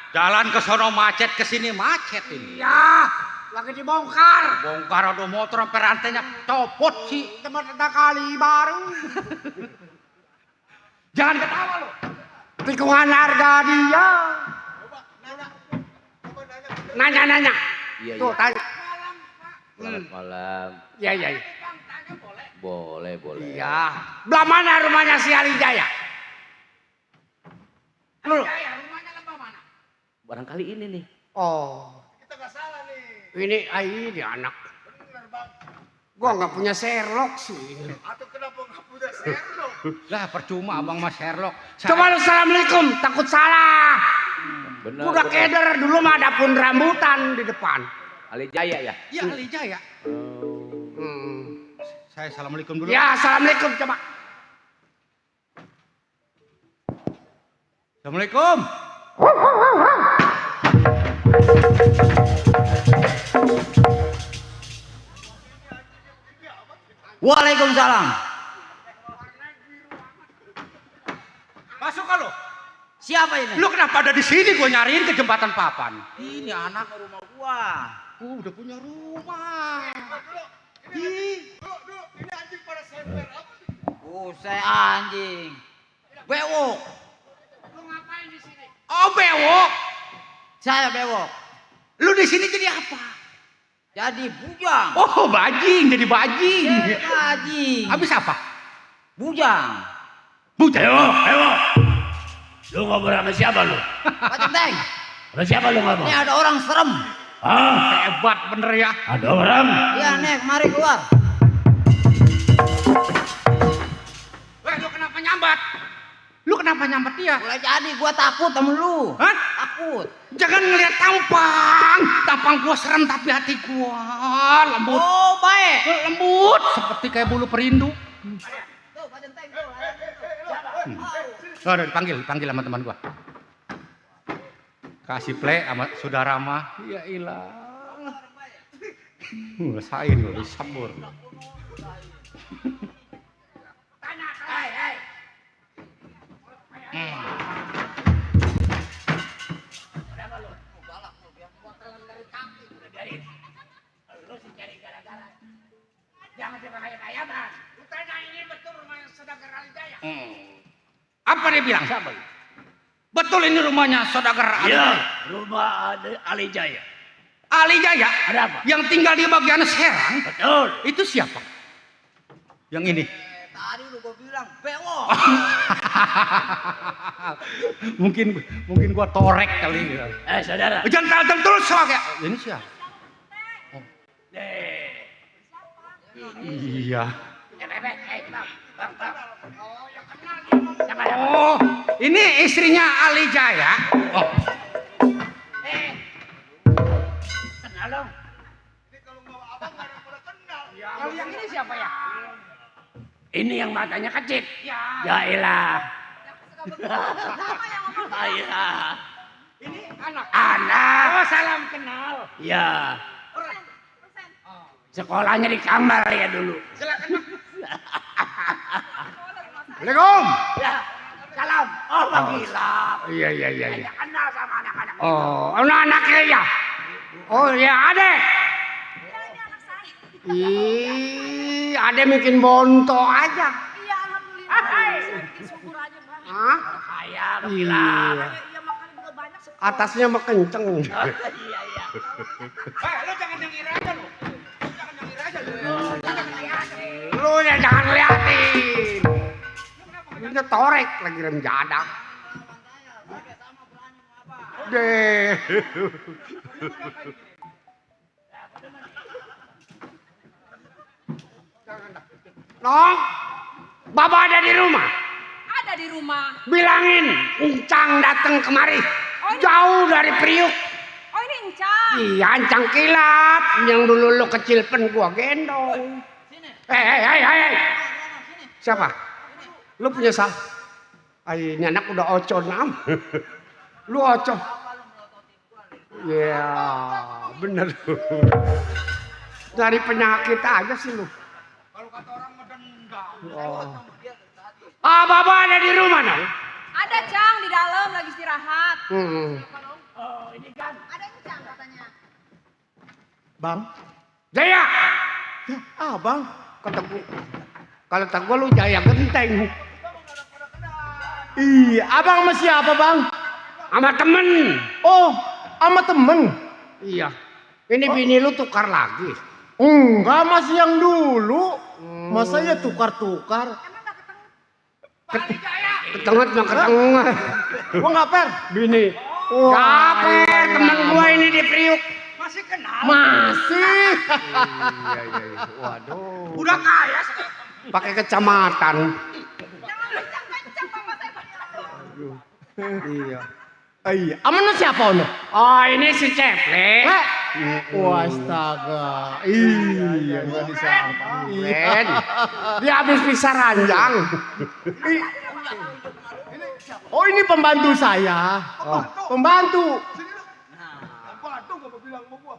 Jalan ke sono macet, ke sini macet ini. Ya, lagi dibongkar. Bongkar ada motor sampai rantainya copot sih. Teman kali baru. Jangan ketawa lo. Tikungan harga dia. Nanya. Iya, Tuh, iya. tanya. Selamat malam. Iya. Boleh. Iya. Belah mana rumahnya si Ali Jaya? Lu. Barangkali ini nih. Oh. Kita nggak salah nih. Ini anak. Gua nggak punya Sherlock sih. Atau kenapa nggak punya Sherlock? Lah percuma abang mas Sherlock. Coba lu assalamualaikum, takut salah. Benar. Udah keder dulu mah ada pun rambutan di depan. Ali Jaya ya? Iya Ali Jaya. Saya assalamualaikum dulu. Ya assalamualaikum coba. Assalamualaikum. Waalaikumsalam. Masuk kalau. Siapa ini? Lu kenapa ada di sini? Gue nyariin ke jembatan papan. Ini anak rumah gua. Udah punya rumah. Ih. Saya anjing. Bewok. Oh bewok. Saya bewok. Lu di sini jadi apa? Jadi bujang. Oh bajing, jadi bajing. Anjing. Habis apa? Bujang. Bujang. Ewo. Lu ngobrol sama siapa lu? Pak Centeng. Sama siapa lu ngomong? Ini ada orang serem. Hah? Hebat bener ya. Ada orang? Iya nih, mari keluar. Lu kenapa nyambat? Lu kenapa nyambat dia? Mulai jadi gua takut sama lu. Hah? Takut. Jangan ngeliat tampang. Tampang gua serem tapi hati gua lembut. Oh, baik. Lembut seperti kayak bulu perindu. Tuh, Pak Centeng tuh. Udah panggil sama teman gua. Kasih play sama saudara mah. Ya ilah. Ngerasain lo disambur. Jangan dibayar-bayaran. Tanya ini betul rumahnya Saudagar Ali Jaya. Apa dia bilang? Siapa? Betul ini rumahnya Saudagar Ali Iya, Jaya? rumah Ali Jaya. Ali Jaya? Ada apa? Yang tinggal di bagian Serang? Betul. Itu siapa? Yang ini? Tadi lu gua bilang bewok. mungkin gua torek kali. Saudara. Jangan terus kayak ini siapa? Iya. Oh, ini istrinya Ali Jaya. Oh. Kenal dong. Ini kalau mau abang nggak ada pada kenal. Kalau yang ini siapa ya? Ini yang matanya kecil. Ya elah. Iya. Ini anak. Oh, salam kenal. Ya. Sekolahnya di kamar ya dulu. Assalamualaikum. Ya, salam. Oh, Bang Ilap. Iya. Saya kenal sama anak-anak. Oh, anak-anaknya ya. Oh ya, Adek. Ih, Adek bikin bonto aja. Iya, alhamdulillah. Saya bikin syukur aja, Bang. Hah? Kaya, Bang Ilap. Iya, makan juga banyak sekolah. Atasnya mah kenceng. Iya. Lu jangan dengir aja lu. Lu ya jangan liatin. Ini torek lagi rem jadak. Deh. Nong, Bapak ada di rumah. Ada di rumah. Bilangin, Encang datang kemari. Oh, ini- Jauh dari Priuk. Oh ini Encang. Iya, Encang kilap. Yang dulu lu kecil pen gua gendong. Hei. Siapa? Lu punya sah? Ay, ini anak udah ocon am. Lu ocon. Ya, bener. Dari penyakit aja sih lu. Kalau kata orang medendang. Oh. Ah, Bapak ada di rumah dong? Ada Cang di dalam lagi istirahat. Oh, ini kan. Ada Encang katanya. Bang. Jaya. Ya, Bang. Kata gua. Kalau tak gua lu Jaya genteng. Iya, abang sama siapa, Bang? Sama temen. Oh, sama temen. Iya. Ini bini lu tukar lagi. Enggak, masih yang dulu. Masa ya tukar-tukar? Ketengah mah ketengah. Gua nggak per. Bini. Wah, Capek teman gua ini di Priuk. Masih kenal. Masih. Iya. Waduh. Udah kaya. Pakai kecamatan. Iya. Iya. Aman siapa ono? Oh, ini si Ceple. Wah, astaga. Iya, nggak disangka. Len. Dia habis pisah ranjang. Oh, ini pembantu saya. Oh, pembantu. Pembantu gak bilang sama gua.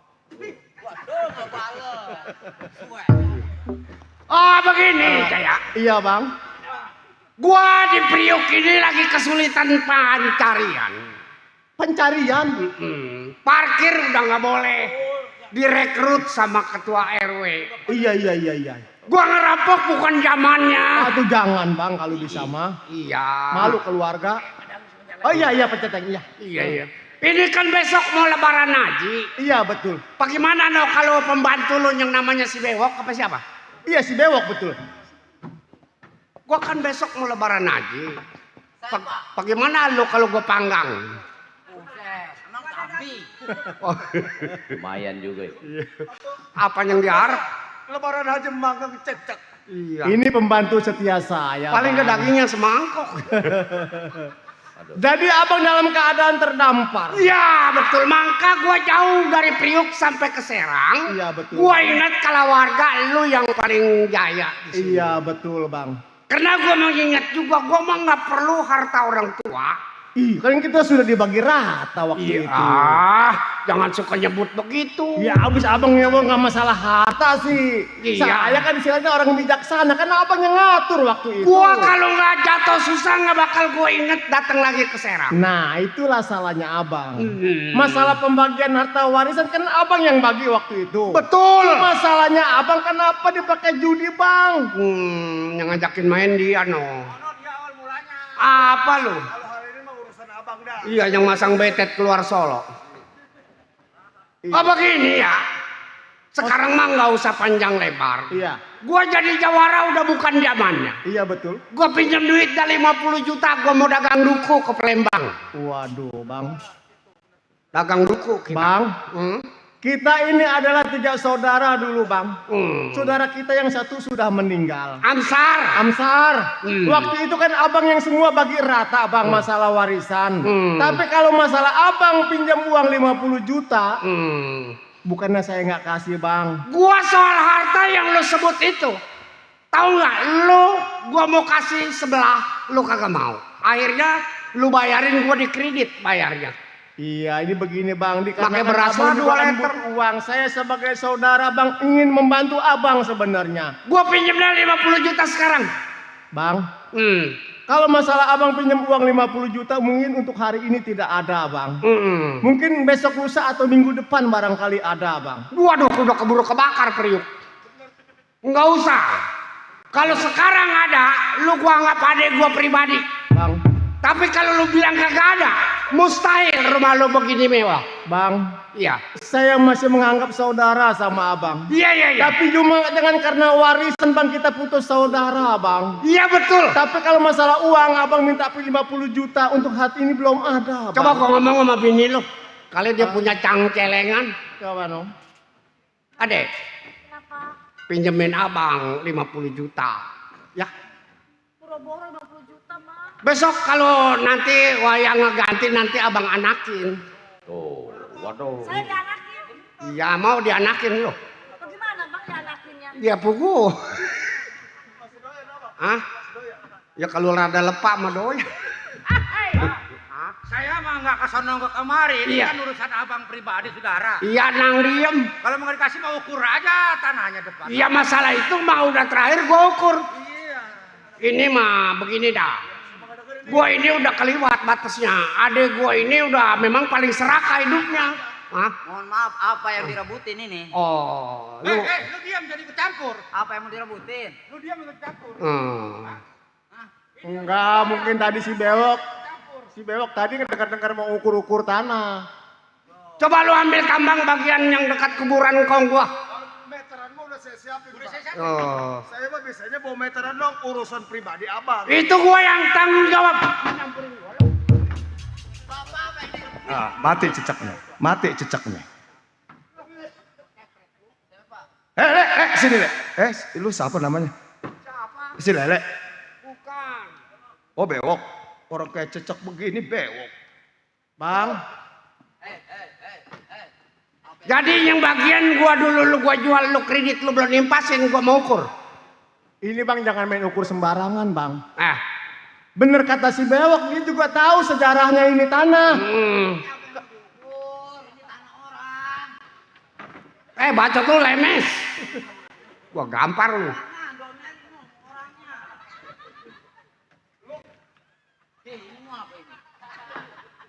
Oh, begini, Jaya. Iya, Bang. Gua di Priuk ini lagi kesulitan pencarian. Pencarian. Parkir udah nggak boleh. Direkrut sama ketua RW. Iya. Gua ngerampok bukan zamannya. Aduh, jangan, Bang, kalau bisa mah. Iya. Malu keluarga. Oh iya, penceteng. Iya. Iya. Ini kan besok mau lebaran haji. Iya, betul. Bagaimana no kalau pembantu lu yang namanya si Bewok apa siapa? Iya, si Bewok, betul. Gua kan besok mau lebaran haji. Bagaimana lu kalau gua panggang? Emang kambing. Lumayan juga ya. Apa yang diharap? Lebaran aja magang cecek. Iya. Ini pembantu setia saya. Paling ke Bang. dagingnya semangkok. Jadi abang dalam keadaan terdampar. Iya betul, mangka gua jauh dari Priuk sampai ke Serang. Iya, betul. Gua ingat kalau warga lu yang paling jaya di sini. Iya, betul, Bang. Karena gue mengingat juga, gue mah nggak perlu harta orang tua. Ih, kan kita sudah dibagi rata waktu itu. Jangan suka nyebut begitu. Ya abis abang nyewa nggak masalah harta sih. Iya. Saya kan istilahnya orang bijaksana, kan abang yang ngatur waktu itu. Gua kalau nggak jatuh susah nggak bakal gue inget datang lagi ke Serang. Nah itulah salahnya abang. Masalah pembagian harta warisan kan abang yang bagi waktu itu. Betul. Masalahnya abang kenapa dipakai judi bang? Yang ngajakin main dia no. Apa lu? Iya yang masang betet keluar Solo. Oh begini ya. Sekarang mah nggak usah panjang lebar. Iya. Gua jadi jawara udah bukan zamannya. Iya betul. Gua pinjam duit dari 50 juta, gua mau dagang duku ke Palembang. Waduh bang. Dagang duku kita. Bang. Kita ini adalah 3 saudara dulu bang. Saudara kita yang satu sudah meninggal. Amsar. Waktu itu kan abang yang semua bagi rata bang masalah warisan. Tapi kalau masalah abang pinjam uang 50 juta. Bukannya saya nggak kasih bang. Gua soal harta yang lo sebut itu. Tahu nggak lo gua mau kasih sebelah lo kagak mau. Akhirnya lo bayarin gua di kredit bayarnya. Iya, ini begini bang, pakai beras 2 liter uang. Saya sebagai saudara bang ingin membantu abang sebenarnya. Gua pinjam dari 50 juta sekarang. Bang, kalau masalah abang pinjam uang 50 juta mungkin untuk hari ini tidak ada bang. Mungkin besok lusa atau minggu depan barangkali ada bang. Waduh, udah keburu kebakar periuk. Nggak usah. Kalau sekarang ada, lu gua anggap adek gua pribadi. Bang. Tapi kalau lu bilang kagak ada, mustahil rumah lu begini mewah. Bang, iya. Saya masih menganggap saudara sama abang. Iya. Tapi cuma jangan karena warisan bang kita putus saudara bang. Iya betul. Tapi kalau masalah uang abang minta 50 juta untuk hati ini belum ada bang. Coba gua ngomong sama bini lu. Kali dia punya cangcelengan. Coba no. Adek. Kenapa? Pinjemin abang 50 juta. Ya. Boro-boro 50 juta, Bang. Besok kalau nanti wayang ngeganti nanti abang anakin. Oh, waduh. Saya dianakin. Iya mau dianakin lo. Bagaimana Bang dianakinnya? Ya pugu. Hah? Ya kalau rada lepak mah doya. Saya mah nggak kesono ke kemari. Ini Iya. kan urusan abang pribadi saudara. Iya nang diem. Kalau mau dikasih mau ukur aja tanahnya depan. Iya masalah itu mah udah terakhir gua ukur. Iya. Ini mah begini dah. Gua ini udah keliwat batasnya. Adek gua ini udah memang paling serakah hidupnya. Hah? Mohon maaf, apa yang direbutin ini? Oh, lu. Lu diam jadi kecampur. Apa yang mau direbutin? Lu diam ikut campur. Enggak, mungkin tadi si bewok. Si bewok tadi dengar-dengar mau ukur-ukur tanah. Coba lu ambil tambang bagian yang dekat kuburan kong gua. Meteran mah udah saya siapin. Oh. Saya mah biasanya bawa meteran dong urusan pribadi abang. Itu gua yang tanggung jawab. Mati cecaknya. Mati cecaknya. Sini Le. Lu siapa namanya? Siapa? Si Lele. Bukan. Oh bewok. Orang kayak cecak begini bewok. Bang. Jadi yang bagian gua dulu lu gua jual lu kredit lu belum nimpasin gua mau ukur. Ini bang jangan main ukur sembarangan bang. Bener Bener kata si bewok, dia juga tahu sejarahnya ini tanah. Baca tuh lemes. Gua gampar lu.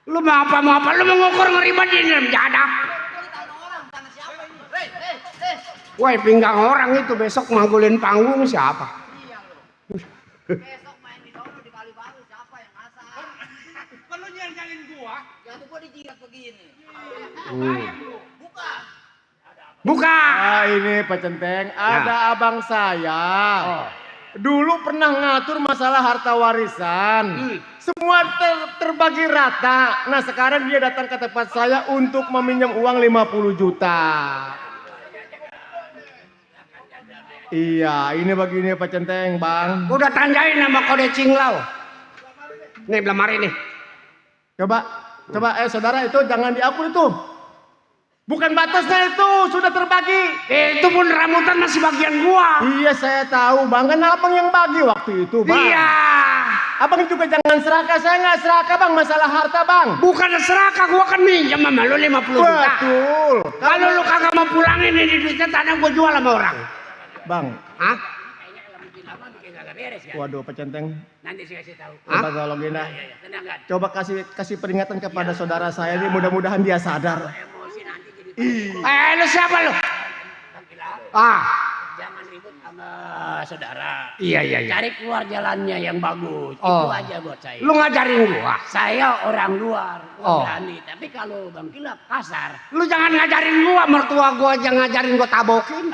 Lu mau apa? Lu mau ngukur ngeribat di dalam jadah. Woi pinggang orang itu besok manggulin panggung siapa? Besok main di sono di Kali Baru siapa yang masak? Kan lu nyari-nyariin gua. Ya tuh gua dijilat begini. Buka. Ini Pak Centeng, ada abang saya. Dulu pernah ngatur masalah harta warisan. Semua terbagi rata. Nah sekarang dia datang ke tempat saya untuk meminjam uang 50 juta. Iya, ini begini Pak Centeng, Bang. Udah tanjain nama kode cinglau. Nih belamari nih. Coba saudara itu jangan diakur itu. Bukan batasnya itu, sudah terbagi. Itu pun rambutan masih bagian gua. Iya saya tahu bang, kan abang yang bagi waktu itu bang. Iya. Abang juga jangan serakah, saya nggak serakah bang, masalah harta bang. Bukan serakah, gua kan minjam sama lu 50 juta. Betul. Kalau lu kagak mau pulangin ini duitnya tanah gua jual sama orang. Bang. Hah? Waduh pecenteng. Nanti saya kasih tahu. Coba tolong Gina. Tenang kan? Coba kasih peringatan kepada saudara saya ini, mudah-mudahan dia sadar. Lu siapa lu? Ah. Jangan ribut sama saudara. Iya. Cari keluar jalannya yang bagus. Oh. Itu aja buat saya. Lu ngajarin gua. Saya orang luar, Oh. berani. Tapi kalau Bang Kilap kasar. Lu jangan ngajarin gua, mertua gua aja ngajarin gua tabokin.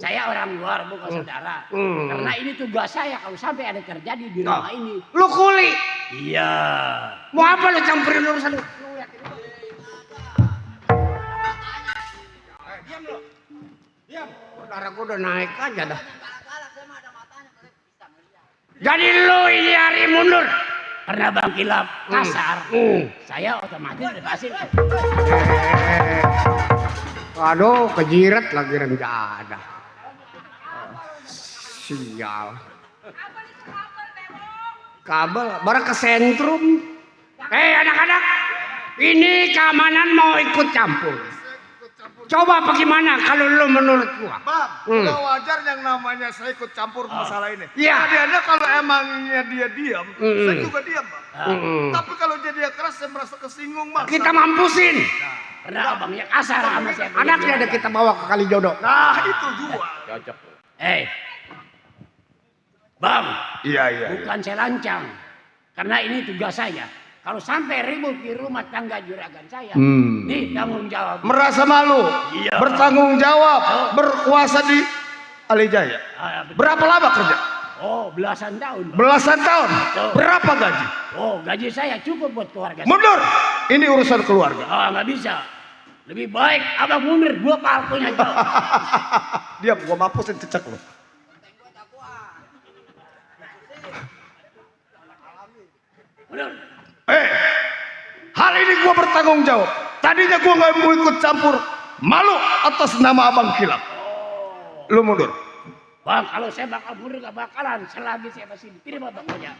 Saya orang luar bukan saudara. Karena ini tugas saya kalau sampai ada terjadi di rumah ini. Lu kuli. Iya. Mau apa lu campurin urusan lu? Darah gua udah naik aja dah. Jadi lu ini hari mundur. Karena Bang Kilap kasar. Saya otomatis lepasin. Aduh, kejiret lagi rencana. Sial. Kabel, barang ke sentrum. Anak-anak, ini keamanan mau ikut campur. Coba bagaimana kalau lu menurut gua? Bang, udah wajar yang namanya saya ikut campur masalah ini. Iya. Dia kalau emangnya dia diam, saya juga diam, Bang. Tapi kalau dia keras, saya merasa kesinggung, Bang. Kita mampusin. Karena abangnya kasar sama saya. Anaknya ada kita bawa ke Kalijodo. Nah, itu juga. Cocok. Bang. Iya. Bukan saya lancang. Karena ini tugas saya. Kalau sampai ribut di rumah tangga juragan saya, nih tanggung jawab. Merasa malu, Iya. bertanggung jawab, berkuasa di Alijaya. Berapa lama kerja? Oh, belasan tahun. Bang. Belasan tahun. Berapa gaji? Oh, gaji saya cukup buat keluarga. Mundur. Ini urusan keluarga. Nggak bisa. Lebih baik abang mundur, gua palkunya jauh. Diam, gua mampusin cecek lu. Mundur. Hal ini gua bertanggung jawab. Tadinya gua nggak mau ikut campur, malu atas nama Abang Kilap. Lu mundur. Bang, kalau saya bakal mundur gak bakalan selagi saya masih diterima bangnya.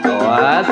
Awas.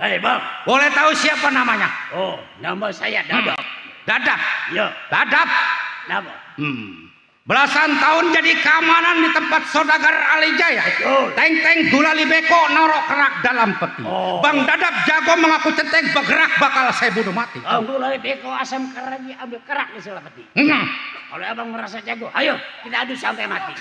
Hei bang, Boleh tahu siapa namanya? oh nama saya Dadap. Dadap. Ya, Dadap. nama. Belasan tahun jadi keamanan di tempat saudagar Alijaya. Teng-teng gulali beko norok kerak dalam peti. Bang Dadap jago mengaku centeng bergerak bakal saya bunuh mati. Aku lari beko asam keragi ambil kerak di selapati. Kalau abang merasa jago, ayo kita adu sampai mati.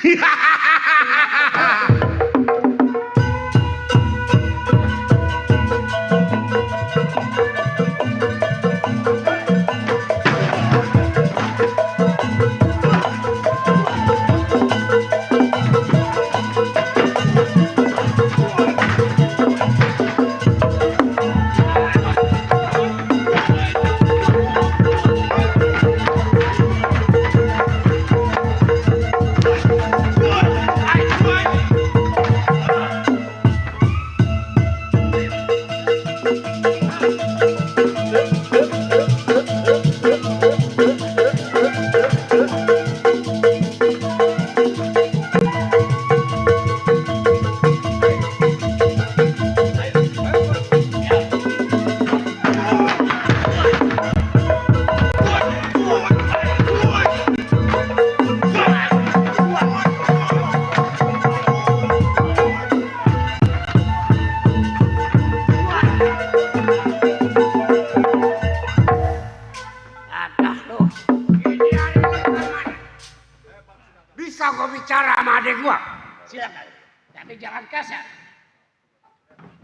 bicara sama adik gua. Silakan. Tapi jangan kasar.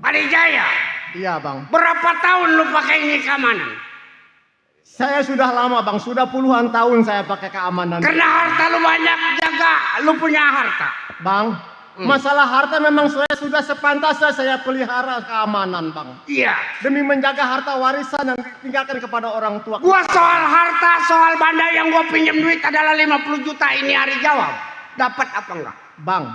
Adik Jaya, Iya bang. berapa tahun lu pakai ini keamanan? Saya sudah lama bang, sudah puluhan tahun saya pakai keamanan. Karena harta lu banyak, jaga lu punya harta. Bang, masalah harta memang saya sudah sepantasnya saya pelihara keamanan bang. Iya. Demi menjaga harta warisan yang ditinggalkan kepada orang tua. Gua soal harta, soal banda yang gua pinjam duit adalah 50 juta ini hari jawab. Dapat apa enggak? Bang,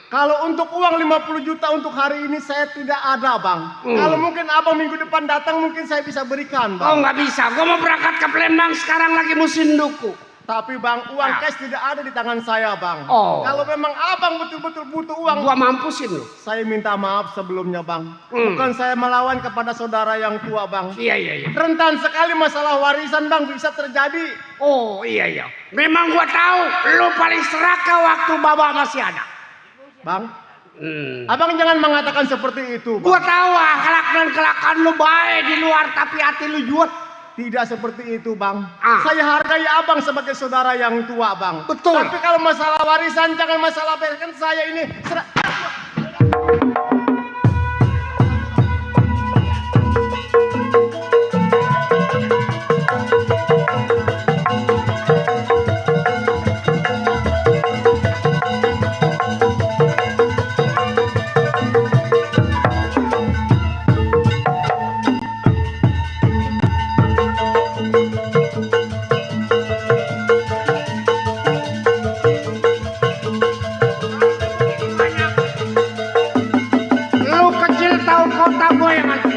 kalau untuk uang 50 juta untuk hari ini saya tidak ada bang. Kalau mungkin abang minggu depan datang mungkin saya bisa berikan bang. Oh nggak bisa, gua mau berangkat ke Palembang sekarang lagi musim duku. Tapi bang, uang cash tidak ada di tangan saya bang. Oh. Kalau memang abang betul-betul butuh uang, Gua mampusin lu. saya minta maaf sebelumnya bang. Bukan saya melawan kepada saudara yang tua bang. Iya. Rentan sekali masalah warisan bang bisa terjadi. Oh iya. Memang gua tahu lu paling serakah waktu baba masih ada. Bang, abang jangan mengatakan seperti itu bang. Gua tahu akhlak dan kelakuan lu baik di luar tapi hati lu juot. Tidak seperti itu bang. Ah. Saya hargai abang sebagai saudara yang tua bang. Betul. Tapi kalau masalah warisan jangan masalah kan saya ini Lu kecil tahu kota gua yang ada.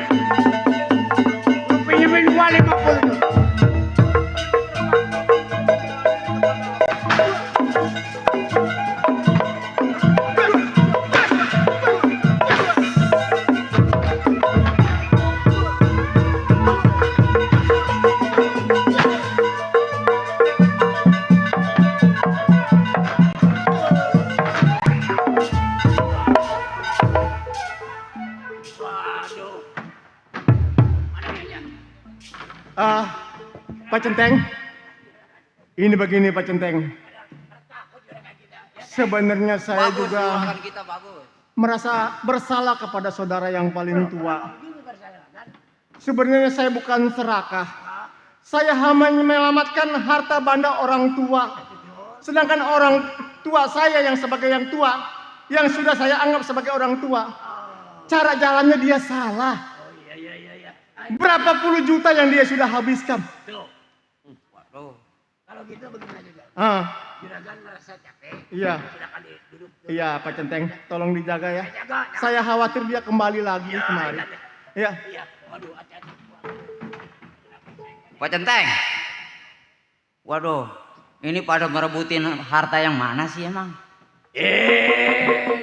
Lu pinjemin gua 50 juta. Pak Centeng. Ini begini Pak Centeng. Sebenarnya saya juga merasa bersalah kepada saudara yang paling tua. Sebenarnya saya bukan serakah. Saya hanya menyelamatkan harta benda orang tua. Sedangkan orang tua saya yang sebagai yang tua, yang sudah saya anggap sebagai orang tua, cara jalannya dia salah. Berapa puluh juta yang dia sudah habiskan. Kalau gitu begini aja. Juragan merasa capek. Iya. Silakan duduk. Iya Pak Centeng, tolong dijaga ya. Saya khawatir dia kembali lagi kemari. Iya. Iya. Waduh, hati-hati. Pak Centeng. Waduh, ini pada merebutin harta yang mana sih emang?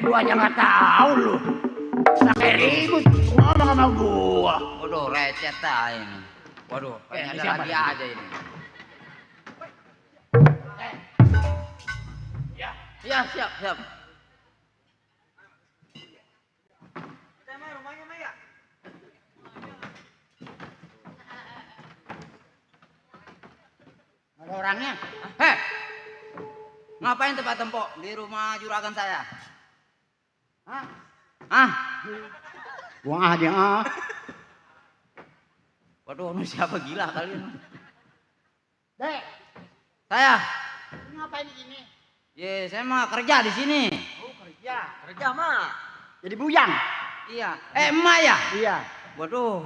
Gua aja nggak tahu lu. Sampai ribut ngomong sama gua. Waduh, recet dah ini. Waduh, ini ada siapa? dia aja ini. Ya, siap. Ada orangnya. Heh, ngapain tempat tempok di rumah juragan saya? Hah? Buang aja Waduh, ini siapa gila kalian? Dek, Saya? ini ngapain di sini? Ya, saya mah kerja di sini. Oh, kerja mah. Jadi bujang. Iya. Emak ya? Iya. Waduh.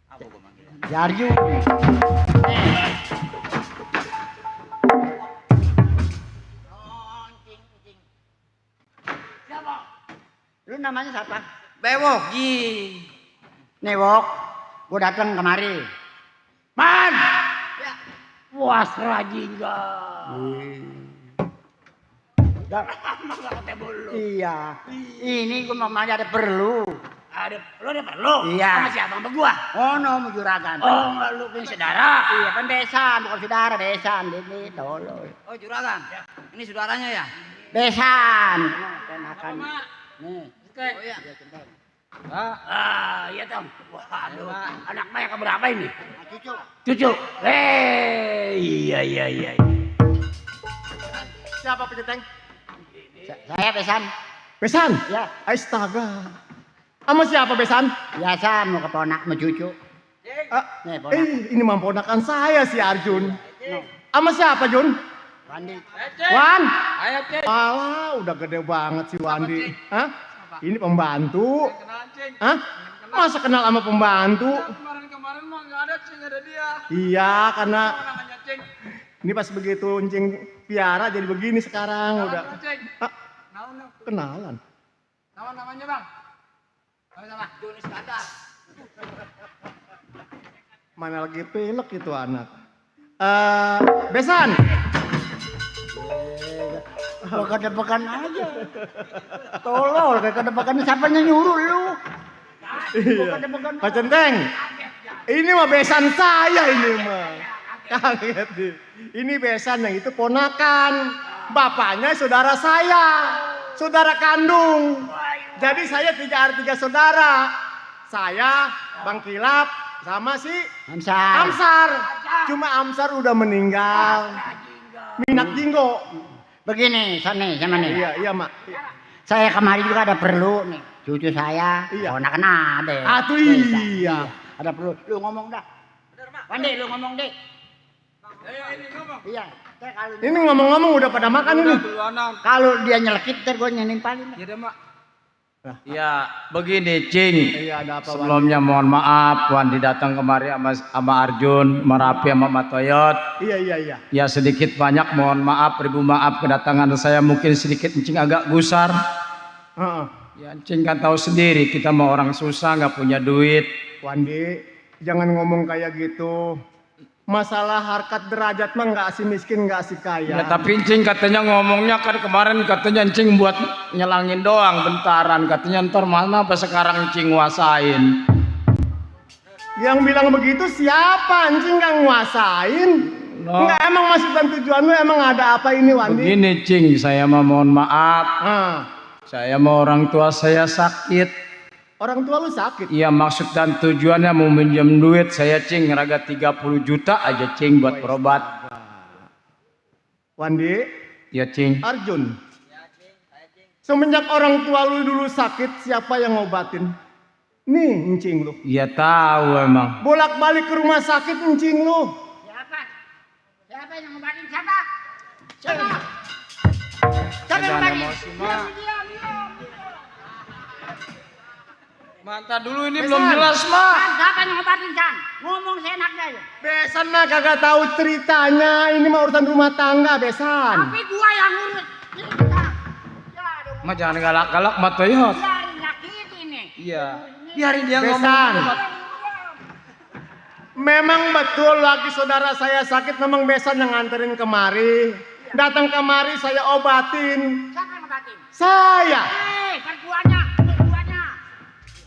Apa gua manggil? Jaryu. Lu namanya siapa? Bewok, Ji. Newok. Gua datang kemari. Man! Ya. Puas rajinga. Iya. Ini gua mamanya ada perlu. Lu ada perlu? Iya. Sama siapa? Sama gua? Oh no, mau juragan. Oh, enggak, lu punya saudara? Iya, kan besan, bukan saudara, besan. Ini tolol. Oh, juragan. Ini saudaranya ya? Besan. Nah, makan. Nih. Oh iya. Iya Tom. Waduh, anak Maya keberapa ini? Cucu. Iya. Siapa penyeteng? Saya Besan. Besan? Ya. Astaga. Sama siapa Besan? Biasa mau keponak mau cucu. Nih, ponak. Ini mah ponakan saya si Arjun. Sama siapa Jun? Wandi. Wan? Alah, udah gede banget si Wandi. Hah? Ini pembantu. Hah? Masa kenal sama pembantu? Kemarin mah nggak ada Cing, ada dia. Iya, karena Namanya Cing. ini pas begitu Encing piara jadi begini sekarang udah. Cing. Ah, Naon kenalan. namanya Bang? Nama Joni Iskandar. Mana lagi pelek itu anak. Besan. Bekan aja. Tolol, bekan siapanya nyuruh lu. Iya. Pak Centeng. Ini mah besan saya ini mah. Kaget nih. Ini besan yang itu ponakan. Bapaknya saudara saya. Saudara kandung. Jadi saya 3 saudara. Saya, Bang Kilap, sama si Amsar. Cuma Amsar udah meninggal. Minak Jinggo. Begini, sama nih. Iya, Mak. Saya kemarin juga ada perlu nih. Cucu saya, ponakan ada. Atuh iya. Ada perlu. Lu ngomong dah. Wandi, lu ngomong deh. Ini ngomong. Iya. Ini ngomong-ngomong udah pada makan ini. Kalau dia nyelekit, ntar gue nimpalin. Iya, Mak. Ya, begini Cing. Iya, ada apa Sebelumnya mohon maaf Wandi datang kemari sama Arjun, Merapi sama Matoyot. Iya. Ya sedikit banyak mohon maaf, ribu maaf kedatangan saya mungkin sedikit Encing agak gusar. Ya Encing kan tahu sendiri kita mau orang susah nggak punya duit. Wandi, jangan ngomong kayak gitu. Masalah harkat derajat mah nggak si miskin nggak si kaya. Ya, tapi Encing katanya ngomongnya kan kemarin katanya Encing buat nyelangin doang bentaran. Katanya ntar mana apa sekarang Encing nguasain. Yang bilang begitu siapa? Encing nggak nguasain. No. Nggak, emang maksud dan tujuan lu emang ada apa ini Wandi? Begini Cing, saya mau mohon maaf. Saya mau orang tua saya sakit. Orang tua lu sakit? Iya, maksud dan tujuannya mau minjem duit saya Cing, raga 30 juta aja Cing buat berobat. Wandi? Ya Cing. Arjun? Semenjak orang tua lu dulu sakit, siapa yang ngobatin? Nih Encing lu. Iya tahu emang. Bolak-balik ke rumah sakit Encing lu. Siapa yang ngobatin siapa? Siapa Ada yang ngobatin? emosi mah. Mantap dulu ini belum jelas, Mak. Siapa yang ngobatin, San? Ngomong seenaknya ya. Besan mah kagak tahu ceritanya. Ini mah urusan rumah tangga, Besan. Tapi gua yang ngurus. Mah jangan galak-galak Matoyot. Biarin nyakitin nih. Iya. Biarin dia Besan. ngomong. Memang betul lagi saudara saya sakit, memang Besan yang nganterin kemari. Datang kemari saya obatin. Siapa yang ngobatin? Saya. Perduanya.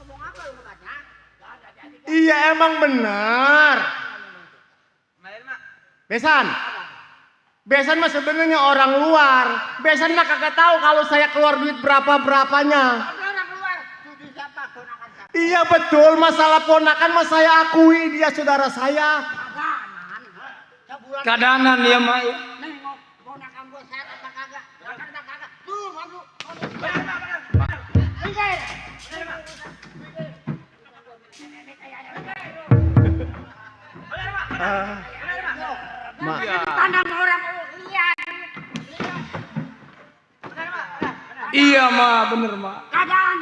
Ngomong apa lu ngobatnya? Iya emang benar. Besan. Besan mah sebenarnya orang luar. Besan mah kagak tahu kalau saya keluar duit berapa-berapanya. Orang luar. Cucu siapa? Ponakan siapa? Iya betul, masalah ponakan mah saya akui dia saudara saya. Kadanan dia mah. Nengok ponakan gua sehat apa kagak? Kagak. Tuh, maju. Mak. Pandang orang lihat. Iya mah, bener mah. Kadang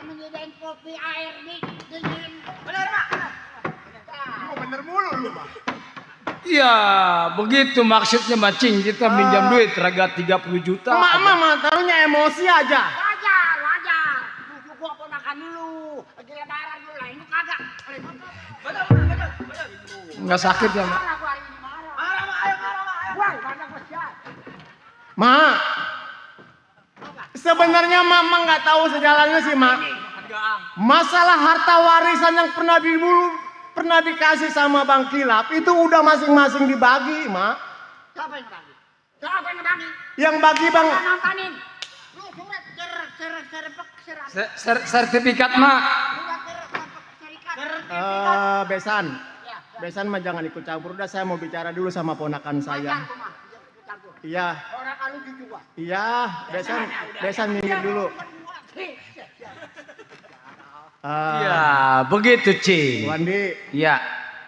menyediain kopi air dingin. Benar, Mak. Bener mulu lu, Mak. Iya, begitu maksudnya macing kita minjam duit raga 30 juta. Mama taruhnya emosi aja. Wajar. Cucu gua ponakan dulu. Lagi lebaran dulu lah, ini kagak. Betul. Enggak sakit ya, Mak? Ma, sebenarnya Mama nggak tahu sejalannya sih, Ma. Masalah harta warisan yang pernah dikasih sama Bang Kilap itu udah masing-masing dibagi, Ma. Siapa yang bagi? Yang bagi Bang. Nontonin. Lu surat Sertifikat, Mak. Besan. Besan mah jangan ikut campur. Udah saya mau bicara dulu sama ponakan saya. Iya. Iya, Besan minggir dulu. Iya, begitu, Cing. Wandi. Iya.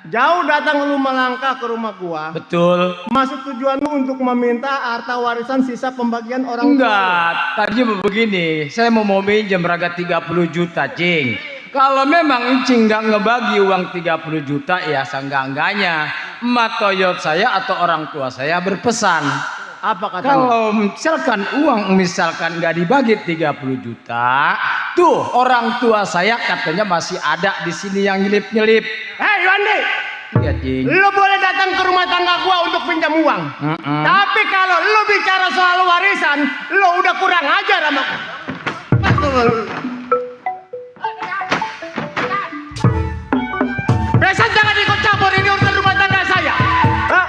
Jauh datang lu melangkah ke rumah gua. Betul. Maksud tujuanmu untuk meminta harta warisan sisa pembagian orang tua. Enggak, tadi begini, saya mau minjem raga 30 juta, Cing. Kalau memang Cing nggak ngebagi uang 30 juta, ya seenggak-enggaknya emak toyot saya atau orang tua saya berpesan. Apa katanya? Kalau misalkan nggak dibagi 30 juta, tuh orang tua saya katanya masih ada di sini yang nyelip-nyelip. Hei Wandi, Iya, Cing. lu boleh datang ke rumah tangga gua untuk pinjam uang. Tapi kalau lu bicara soal warisan, lu udah kurang ajar sama gua. Besan jangan ikut campur, ini urusan rumah tangga saya. Hah?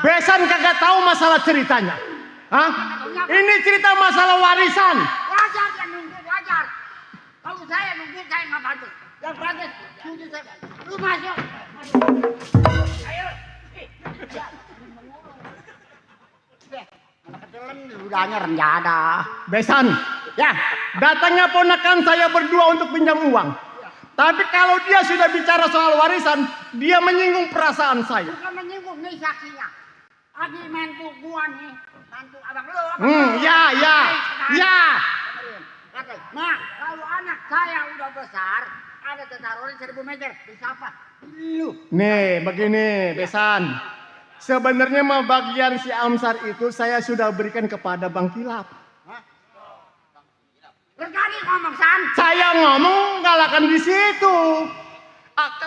Besan kagak tahu masalah ceritanya. Hah? Ini cerita masalah warisan. Wajar kan nunggu, wajar. Kalau saya nunggu, saya nggak bantu. Yang bagus, nunggu saya. Lu masuk. Ayo. Ludahnya renjada. Besan, ya datangnya ponakan saya berdua untuk pinjam uang. Tapi kalau dia sudah bicara soal warisan, dia menyinggung perasaan saya. Bukan menyinggung, nih saksinya. Adi mantu gua nih, mantu abang lu. Ya. Nah, kalau anak saya udah besar, ada tetaruhan 1000 meter. Bisa apa? Lu. Nih, begini, Besan. Sebenarnya mah bagian si Amsar itu saya sudah berikan kepada Bang Kilap. Berkali ngomong San. Saya ngomong galakan di situ.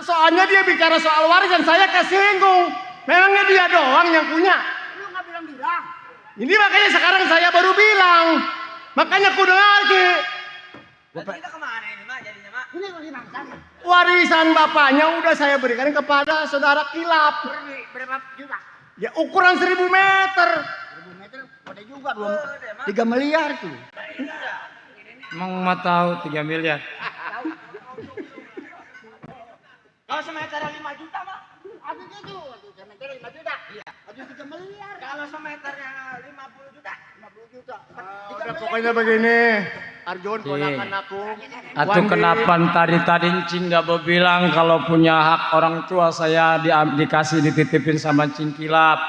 Soalnya dia bicara soal warisan, saya kesinggung. Memangnya dia doang yang punya? Lu nggak bilang-bilang. Ini makanya sekarang saya baru bilang. Makanya kudu ngerti. Kita kemana ini, Mak? Jadinya, Mak? Ini gimana San? Warisan bapaknya udah saya berikan kepada saudara Kilap. Berapa juta? Ya ukuran 1000 meter. 1000 meter, ada juga 3 miliar tuh. Emang Mak tahu 3 miliar. Kalau semeter 5 juta mah, ada gitu. Semeter 5 juta. Iya. Ada 3 miliar. Kalau semeternya 50 juta, 50 juta. Udah pokoknya begini. Arjun ponakan aku. Atau kenapa tadi Cing nggak berbilang kalau punya hak orang tua saya dikasih dititipin sama Cing Kilap.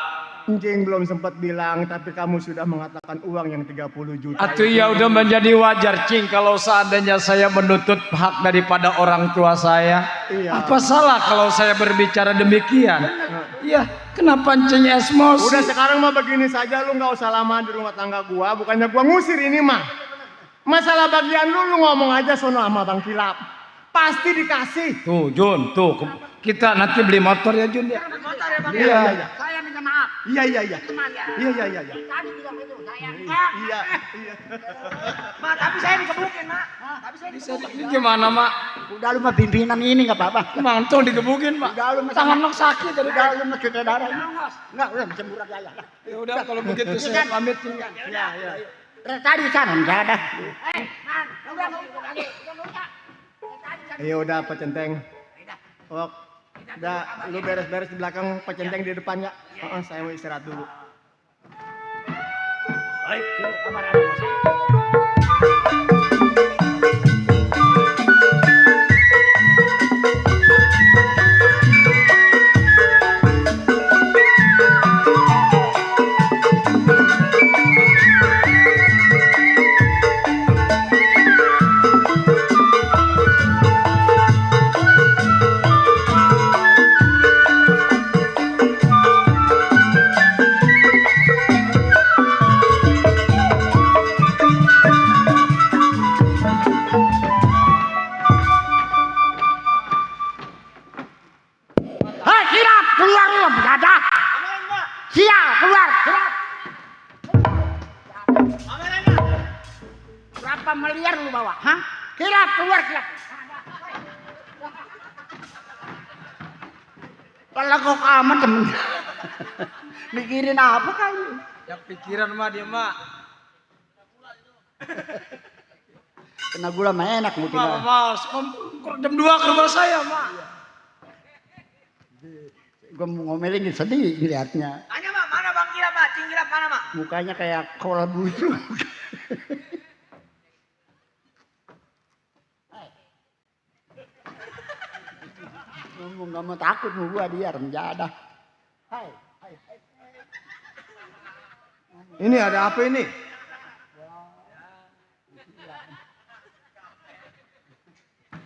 Cing belum sempat bilang, tapi kamu sudah mengatakan uang yang 30 juta. Atau ya udah menjadi wajar, Cing, kalau seandainya saya menuntut hak daripada orang tua saya. Iya. Apa salah kalau saya berbicara demikian? Iya, kenapa Cing emosi? Udah sekarang mah begini saja, lu nggak usah lama di rumah tangga gua. Bukannya gua ngusir ini mah. Masalah bagian lu ngomong aja sono sama Bang Kilap. Pasti dikasih. Tuh, Jun, tuh. Kita nanti beli motor ya, Jun ya. Motor ya Bang. Iya. Saya minta maaf. Iya. Teman ya. Iya. Tadi bilang itu saya. Iya. Mak, tapi saya dikebukin, Mak. Tapi saya Ini gimana, Mak? udah lu mah pimpinan ini enggak apa-apa. Mantong digebukin, Mak. Udah lu mah Tangan lo sakit dari udah lu mah kita darah. Enggak, udah macam murah gaya. Ya udah kalau begitu saya pamit. Iya. Tadi sana enggak ada. Man, udah lagi. Iya udah Pak Centeng. Oh, udah lu beres-beres di belakang, Pak Centeng di depan ya. Saya mau istirahat dulu. Baik, kamar anak saya. miliar lu bawa? Hah? Kilap, keluar kilap. Kalau kok amat temen. Mikirin apa kali? Ya pikiran mah dia mah. Kena gula mah enak mau tinggal. Mas, jam 2 ke rumah saya, Mak. Gue mau ngomelin sedih lihatnya. Tanya Mak, mana Bang Kilap Mak? Cing Kilap mana Mak? Mukanya kayak kola busuk. Ngomong gak mau takut mau gua dia renjadah. Hai. Ini ada apa ini?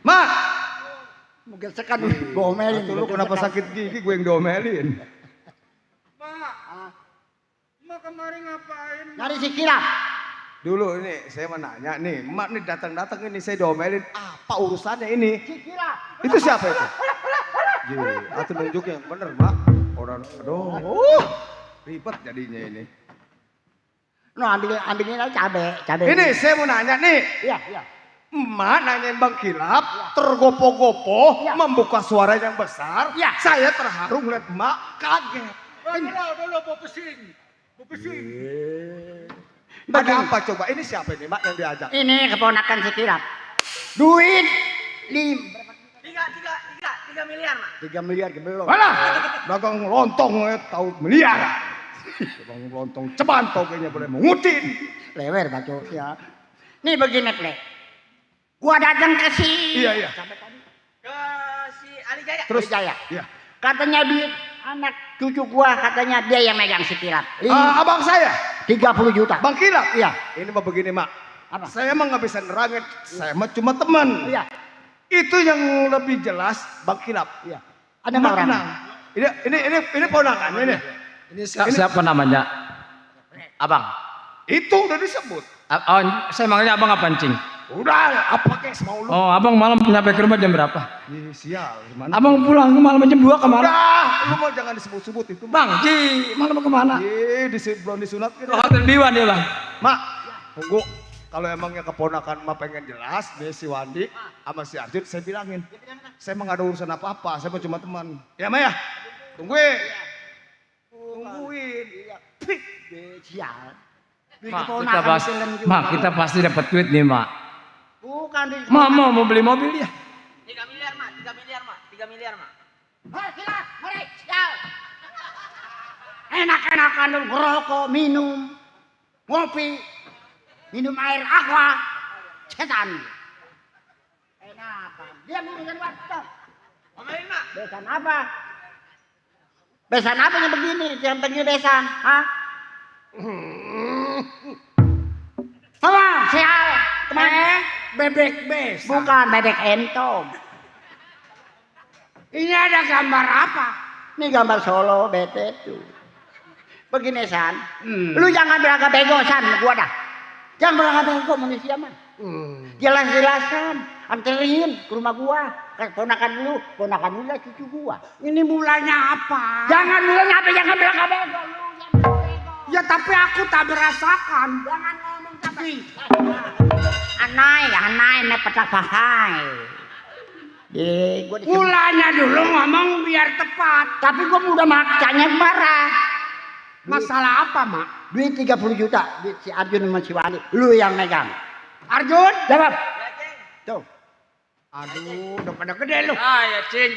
Mak! Mungkin sekan gomelin. Lu kenapa sakit gigi gue yang domelin? Mak kemarin ngapain? Nyari si Kilap. Dulu ini saya mau nanya nih, Mak nih datang-datang ini saya domelin apa urusannya ini? Si Kilap. Itu siapa itu? Atau nunjuk yang bener, Mak. Orang aduh. Ribet jadinya ini. No ambilin aja cabe. Ini saya mau nanya nih. Iya. Emak nanyain Bang Kilap, tergopoh-gopoh, membuka suara yang besar. Ya. Saya terharu ngeliat Emak, kaget. Dulu mau pesing. Ada apa coba? Ini siapa ini Mak yang diajak? Ini keponakan si Kilap. Duit 3 miliar Mak. 3 miliar ke belum. Mana? Dagang lontong tahu miliar. Dagang lontong ceban kayaknya boleh mengutin. Lewer baco ya. Nih begini Ple. Gua datang ke si Iya. Ke si Ali Jaya. Terus Jaya. Iya. Katanya duit anak cucu gua katanya dia yang megang si Kilap. Abang saya, 30 juta. Bang Kilap. Iya. Ini mah begini Mak. Apa? Saya emang nggak bisa nerangin. Saya mah cuma teman. Iya. Itu yang lebih jelas Bang Kilap. Iya. Ada nggak orang? Tenang. Ini ponakan ini. Ini siapa namanya? Abang. Itu udah disebut. Oh, saya manggilnya Abang apa, Cing? Udah, apa kes mau lu? Oh, Abang malam nyampe ke rumah jam berapa? Ih, sial, gimana? Abang pulang ke malam jam 2 kemana? Udah, lu mau jangan disebut-sebut itu. Bang, malam kemana? Belum disunat gitu. Oh, Hotel Diwan ya, Bang. Mak, tunggu. Kalau emangnya keponakan mah pengen jelas, nih si Wandi sama si Arjun saya bilangin. Saya emang gak ada urusan apa-apa, saya mah cuma teman. Ya, Mak ya? Tungguin. Sial. Mak, kita pasti dapat duit nih, Mak. Bukan di Mau beli mobil ya? 3 miliar Mak. 3 miliar Mak. Hei, Kilap, mari, sial. Enak-enakan dulu ngerokok, minum, ngopi, minum air aqua, setan. Enakan. Dia mau dengan waktu. Omelin Mak. Besan apa? Besan apa yang begini? Yang begini besan, hah? Apa? Sial. Kemana? Bebek besan. Bukan bebek entom. Ini ada gambar apa? Ini gambar Solo bete tuh. Begini San, lu jangan beragak bego San, gua dah. Jangan beragak bego manusia mah. Jelas-jelasan, anterin ke rumah gua. Ponakan lu lah cucu gua. Ini mulanya apa? Jangan mulanya apa, jangan beragak bego lu. Ya tapi aku tak merasakan. Jangan ngomong tapi. Anai, petak bahai. Mulanya dulu ngomong biar tepat. Tapi gua udah makanya marah. Masalah apa, Mak? Duit 30 juta, duit si Arjun sama si Wali. Lu yang megang. Arjun? Jawab. Tuh. Aduh, udah pada gede lu. Ya, Cing.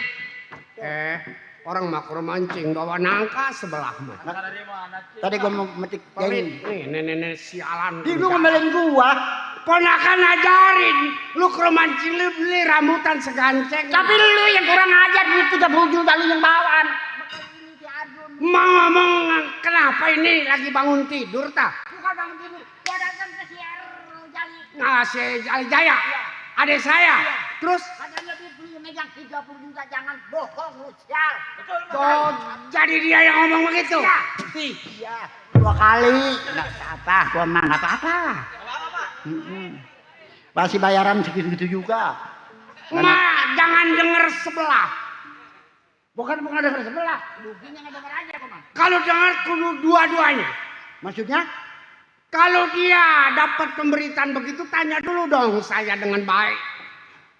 Orang makro mancing bawa nangka sebelah mah. Tadi gua mau metik Pelit jaring. nih, nenek sialan. Lu ngomelin gua. Ponakan ajarin. Lu ke mancing lu beli rambutan seganceng. Tapi lu yang kurang ajar duit 30 juta lu yang bawaan. Mau ngomong kenapa ini lagi bangun tidur tak? Bukan bangun tidur. Gua datang ke si Jali. Nah, si Ali Jaya. Adik saya. Terus Katanya dia beli megang 30 juta, jangan bohong lu sial. tuh, jadi dia yang ngomong begitu. Iya. 2 kali. Enggak apa-apa, gua mah enggak apa-apa. Masih bayaran segitu-gitu juga. Ma, jangan denger sebelah. Bukan denger sebelah. Ruginya enggak denger aja, Paman. Kalau denger kudu dua-duanya. Maksudnya? Kalau dia dapat pemberitaan begitu, tanya dulu dong saya dengan baik.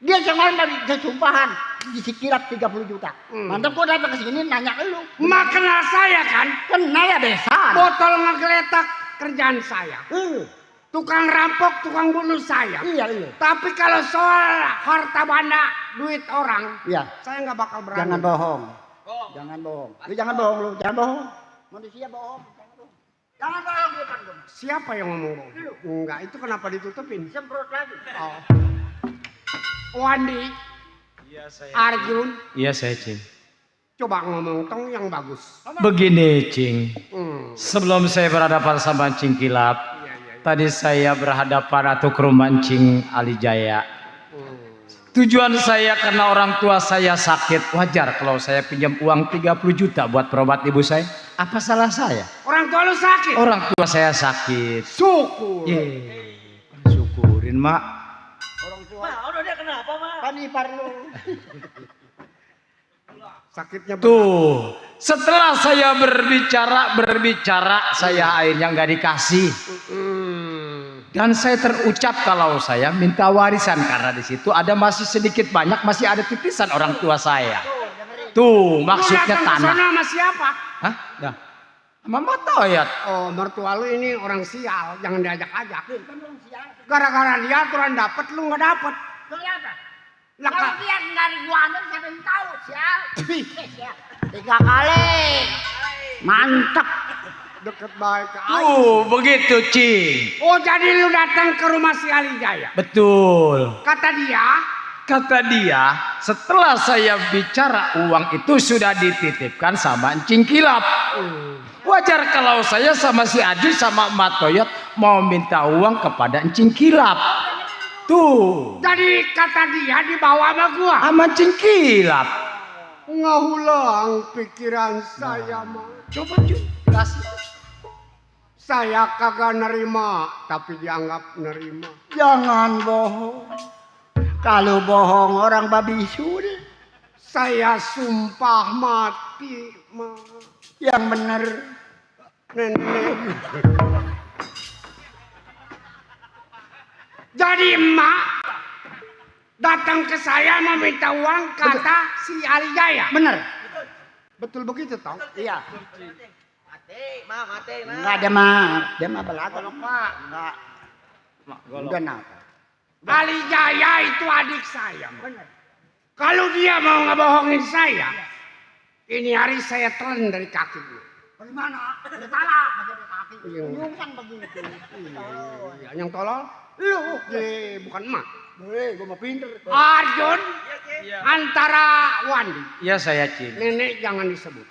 Dia jangan dari sumpahan disikirap 30 juta. Mantap gua datang ke sini nanya lu. Mak kenal saya kan? Kenal ya besan. Botol ngegeletak kerjaan saya. Tukang rampok, tukang bunuh saya. Iya. Tapi kalau soal harta benda, duit orang, Iya. saya nggak bakal berani. Jangan bohong. Jangan bohong. Lu jangan bohong lu, jangan bohong. Manusia bohong. Jangan bohong di depan gua. Siapa yang ngomong bohong? Enggak, itu kenapa ditutupin? Semprot lagi. Oh. Wandi, Iya saya. Arjun, Iya saya Cing. coba ngomong tong yang bagus. Begini Cing. Hmm. Sebelum saya berhadapan sama Cing Kilap, tadi saya berhadapan atau ke rumah Cing Alijaya. Tujuan saya karena orang tua saya sakit, wajar kalau saya pinjam uang 30 juta buat berobat ibu saya. Apa salah saya? Orang tua lu sakit. Orang tua saya sakit. Syukur. Syukurin mak. Orang tua. Udah dia kenapa, Mak? Kan ipar lu. Sakitnya Tuh, setelah saya berbicara, saya akhirnya nggak dikasih. Dan saya terucap kalau saya minta warisan karena di situ ada masih sedikit banyak masih ada titisan orang tua saya. Tuh, maksudnya Lu datang ke tanah. sana sama siapa? Hah? Dah. Mama Toyot. Oh, mertua lu ini orang sial, jangan diajak-ajak. Gara-gara dia aturan dapet, lu nggak dapet. Kenapa? Lah, Kalau dia dari gua ambil siapa yang tahu, sial. Sial. 3 kali. Mantap. deket baik ke aing. Tuh, begitu Cing. Oh, jadi lu datang ke rumah si Alijaya. Betul. Kata dia, Setelah saya bicara uang itu sudah dititipkan sama Encing Kilap. Wajar kalau saya sama si Adi sama Mak Toyot mau minta uang kepada Encing Kilap. Tuh. jadi kata dia dibawa sama gua. Sama Encing Kilap. Ngahulang pikiran saya mah. Coba Cing, kasih. Saya kagak nerima, tapi dianggap nerima. Jangan bohong. Kalau bohong orang babi sudah. Saya sumpah mati, mah. Yang benar. Nenek. Jadi emak datang ke saya meminta uang kata si Alijaya. Benar. Betul begitu toh? Iya. Mati, Enggak ada mah. Dia mah belaga. Enggak. Udah napa. Alijaya itu adik saya. Benar. Kalau dia mau ngebohongin saya, ini hari saya telan dari kaki gue. Bagaimana? Dari pala, masih dari kaki. Nyungkan begitu. Iya, yang tolol lu, bukan emak. Gue mau pinter. Arjun, antara Wandi. Iya saya Cing. Nenek jangan disebut.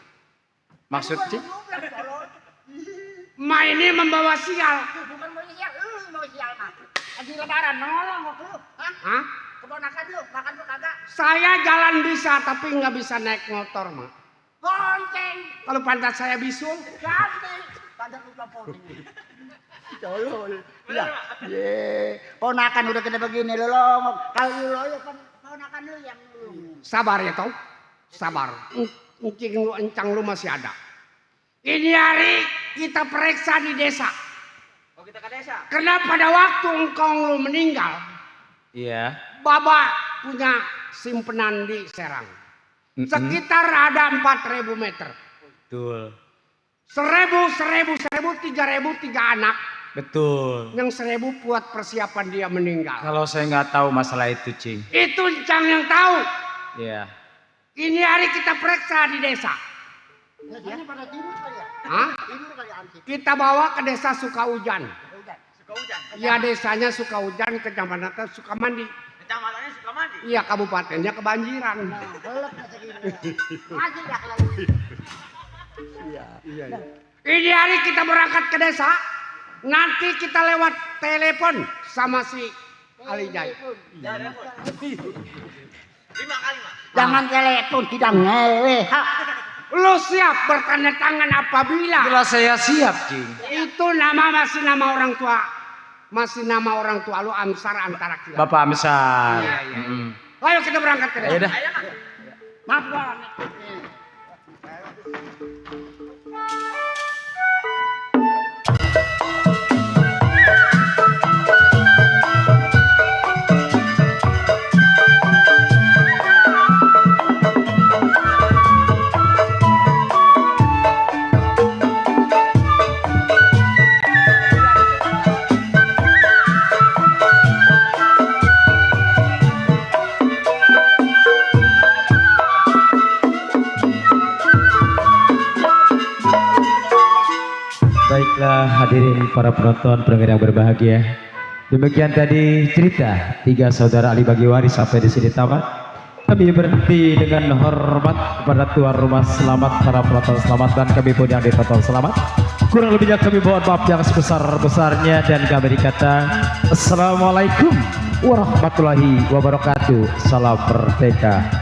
Maksud Cing? Ma ini membawa sial. Bukan mau sial, lu mau sial mah. Lagi lebaran nolong kok lu. Hah? Keponakan lu, makan lu kagak. Saya jalan bisa tapi nggak bisa naik motor mah. Gonceng. Kalau pantat saya bisul, Ganti. Pada lu poning. Tolol. Iya. Ye, ponakan udah kena begini lu longok. Kalau lu loyo kan ponakan lu yang lu. sabar ya toh, sabar. Encing lu encang lu masih ada. Ini hari kita periksa di desa. Oh, kita ke desa. Karena pada waktu engkong lu meninggal, Iya. Baba punya simpenan di Serang. Sekitar ada 4.000 meter. Betul. 1.000, 3.000, 3 anak. Betul. Yang 1.000 buat persiapan dia meninggal. Kalau saya nggak tahu masalah itu Cing. Itu encang yang tahu. Iya. Ini hari kita periksa di desa. Ini pada tidur kali ya? Hah? Tidur kali anti. Kita bawa ke desa Sukahujan. Suka hujan. Ya desanya Sukahujan, kecamatan Sukamandi. Kecamatannya Sukamandi. Iya kabupatennya kebanjiran. Belum segini. Maju dah kalau. Iya. Ini hari kita berangkat ke desa. Nanti kita lewat telepon sama si Alijaya. Lima kali, Mak. Jangan telepon, tidak ngewe. Lu siap bertanda tangan apabila Jelas saya siap Cing. itu masih nama orang tua. Masih nama orang tua lu Amsar antara kita. Bapak Amsar. Iya. Ayo kita berangkat ke desa. Ayo dah. Maaf Bang. Baiklah hadirin para penonton pendengar yang berbahagia. Demikian tadi cerita 3 saudara ahli bagi waris sampai di sini tamat. Kami berhenti dengan hormat kepada tuan rumah selamat, para penonton selamat, dan kami pun yang ditonton selamat. Kurang lebihnya kami mohon maaf yang sebesar-besarnya dan kami dikata Assalamualaikum warahmatullahi wabarakatuh. Salam merdeka.